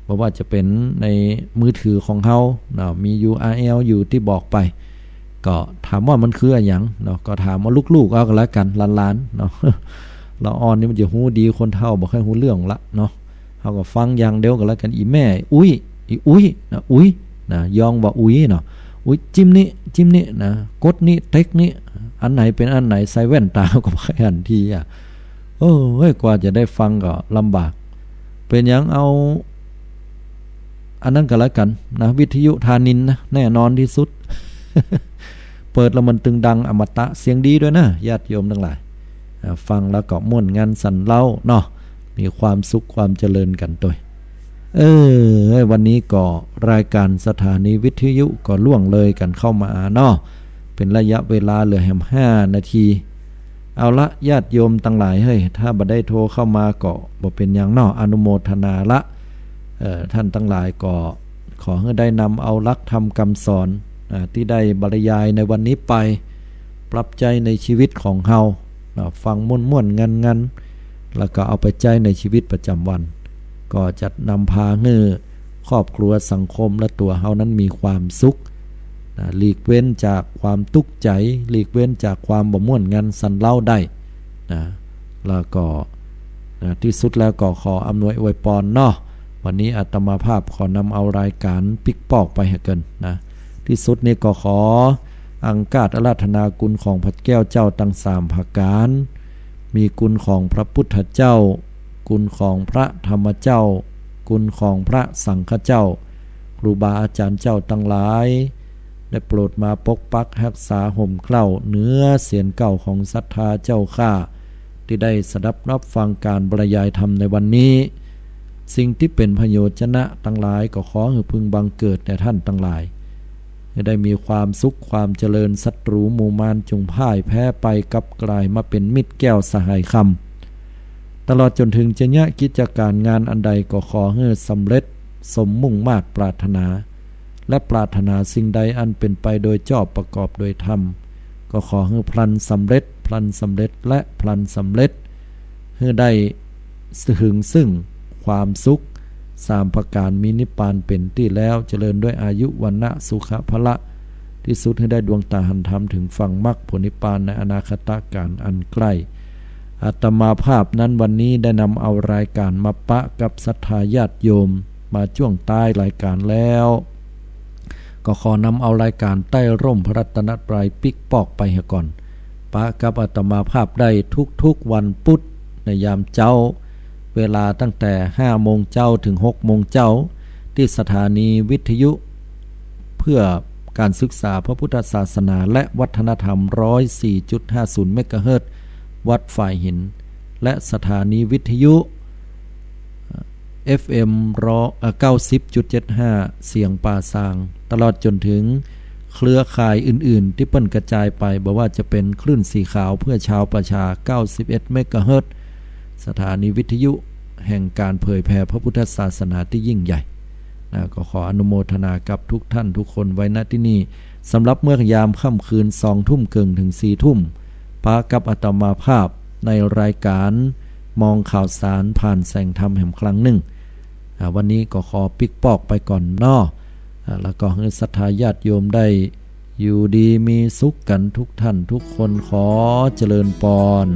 บ่ว่าจะเป๋นในมือถือของเฮาเนาะ มี ยูอาร์แอล อยู่ตี้บอกไป ก็ถามว่ามันคืออะหยังเนาะ ก็ถามเอาลูกๆ เอาก็แล้วกั๋น หลานๆ เนาะ ละอ่อนนี่มันจะฮู้ดี คนเฒ่าบ่ค่อยฮู้เรื่องละเนาะ เฮาก็ฟังอย่างเดียวก็แล้วกั๋น อี่แม่อุ๊ย อี่อุ๊ยนะ อุ๊ยนะ ยองว่าอุ๊ยเนาะ อุ๊ย จิ้มนี่ จิ้มนี่นะ กดนี่ เต๊กนี่ อันไหนเป๋นอันไหน ใส่แว่นต๋าก็บ่ค่อยหันทีอะ โอ้ย กว่าจะได้ฟังก็ลำบาก เป๋นหยังเอา อันนั้นก็แล้วกั๋นนะ วิทยุธานินทร์นะ แน่นอนตี้สุด เปิดแล้วมันตึงดังอมตะ เสียงดีตวยนะ ญาติโยมตังหลาย อ่า ฟังแล้วก็ม่วนงันสันเล้าเนาะ มีความสุขความเจริญกั๋นตวย เออ วันนี้ก็รายก๋านสถานีวิทยุก็ล่วงเลยกั๋นเข้ามาเนาะ เป๋นระยะเวลาเหลือแหมห้านาที เอาละ ญาติโยมตังหลายเฮ้ย ถ้าบ่ได้โทรเข้ามาก็บ่เป๋นหยังเนาะ อนุโมทนาละ เอ่อ ท่านตังหลายก็ขอหื้อได้นำเอาหลักธรรมกำสอน อ่า ตี้ได้บรรยายในวันนี้ไป ปรับใจ๊ในชีวิตของเฮา นะ ฟังม่วนๆ งันๆ แล้วก็เอาไปใจ๊ในชีวิตประจำวัน ก็จะนำพาหื้อครอบครัวสังคมและตั๋วเฮานั้นมีความสุข นะ หลีกเว้นจากความตุ๊กใจ๋ หลีกเว้นจากความบ่ม่วนงันสันเล้าได้ นะ แล้วก็ นะ ตี้สุดแล้วก็ขออำนวยอวยปอนเนาะ วันนี้อาตมาภาพขอนำเอารายก๋านปิ๊กปอกไปหื้อเกินนะ ตี้สุดนี้ก็ขออังคาดอาราธนากุณของพระแก้วเจ้าตังสามประก๋าน มีกุณของพระพุทธเจ้า กุณของพระธรรมเจ้า กุณของพระสังฆเจ้า ครูบาอาจ๋ารย์เจ้าตังหลาย ได้โปรดมาปกปักฮักษาห่มเกล้าเหนือเสียรเกล้าของศรัทธาเจ้าข้า ตี้ได้สดับฮับฟังก๋านบรรยายธรรมในวันนี้ สิ่งตี้เป๋นประโยชน์จะนะตังหลายก็ขอหื้อพึงบังเกิดแด่ท่านตังหลาย หื้อได้มีความสุขความเจริญ ศัตรู๋หมู่มารจงพ่ายแพ้ไป กลับก๋ายมาเป๋นมิตรแก้วสหายคำ ตลอดจ๋นถึงจะเยียะกิจก๋านงานอันใดก็ขอหื้อสำเร็จสมมุ่งมาดปรารถนา และปรารถนาสิ่งใดอันเป๋นไปโดยชอบประกอบโดยธรรม ก็ขอหื้อพลันสำเร็จ พลันสำเร็จ และพลันสำเร็จ หื้อได้ถึงซึ่งความสุขสามประก๋าน มีนิพพานเป๋นตี้แล้ว เจริญด้วยอายุ วรรณะ สุขะ พละ ตี้สุดหื้อได้ดวงต๋าหันธรรม ถึงฝั่งมรรคผลนิพพานในอนาคตก๋าลอันใกล้ อาตมาภาพนั้นวันนี้ได้นำเอารายก๋านมาปะกับศรัทธาญาติโยม มาจ้วงต้ายรายก๋านแล้ว ก็ขอนำเอารายก๋านใต้ร่มพระรัตนตรัยปิ๊กปอกไปหื้อก่อน ปะกับอาตมาภาพได้ทุกๆ วันปุธในยามเจ๊า เวลาตั้งแต่ห้าโมงเจ๊าถึงหกโมงเจ๊า ตี้สถานีวิทยุเพื่อการศึกษาพระพุทธศาสนาและวัฒนธรรม ร้อยสี่จุดห้าศูนย์เมกะเฮิรตซ์ วัดฝายหิน และสถานีวิทยุ เอฟเอ็ม ร้อย เอ่อ เก้าสิบจุดเจ็ดห้า เสียงป่าซาง ตลอดจ๋นถึงเครือข่ายอื่นๆ ตี้เปิ้นกระจายไป บ่ว่าจะเป๋นคลื่นสีขาวเพื่อชาวประชา เก้าสิบเอ็ดเมกะเฮิรตซ์ สถานีวิทยุแห่งการเผยแผ่พระพุทธศาสนาตี้ยิ่งใหญ่ นะ ก็ขออนุโมทนากับทุกท่านทุกคนไว้ ณ ตี้นี่ สำหรับเมื่อยามค่ำคืนสองทุ่มเกิ่งถึงสี่ทุ่ม ปะกับอาตมาภาพในรายก๋านมองข่าวสารผ่านแสงธรรมแหมครั้งนึ่ง อ่า วันนี้ก็ขอปิ๊กปอกไปก่อนเนาะ อ่า แล้วก็หื้อศรัทธาญาติโยมได้อยู่ดีมีสุขกั๋นทุกท่านทุกคน ขอเจริญปอน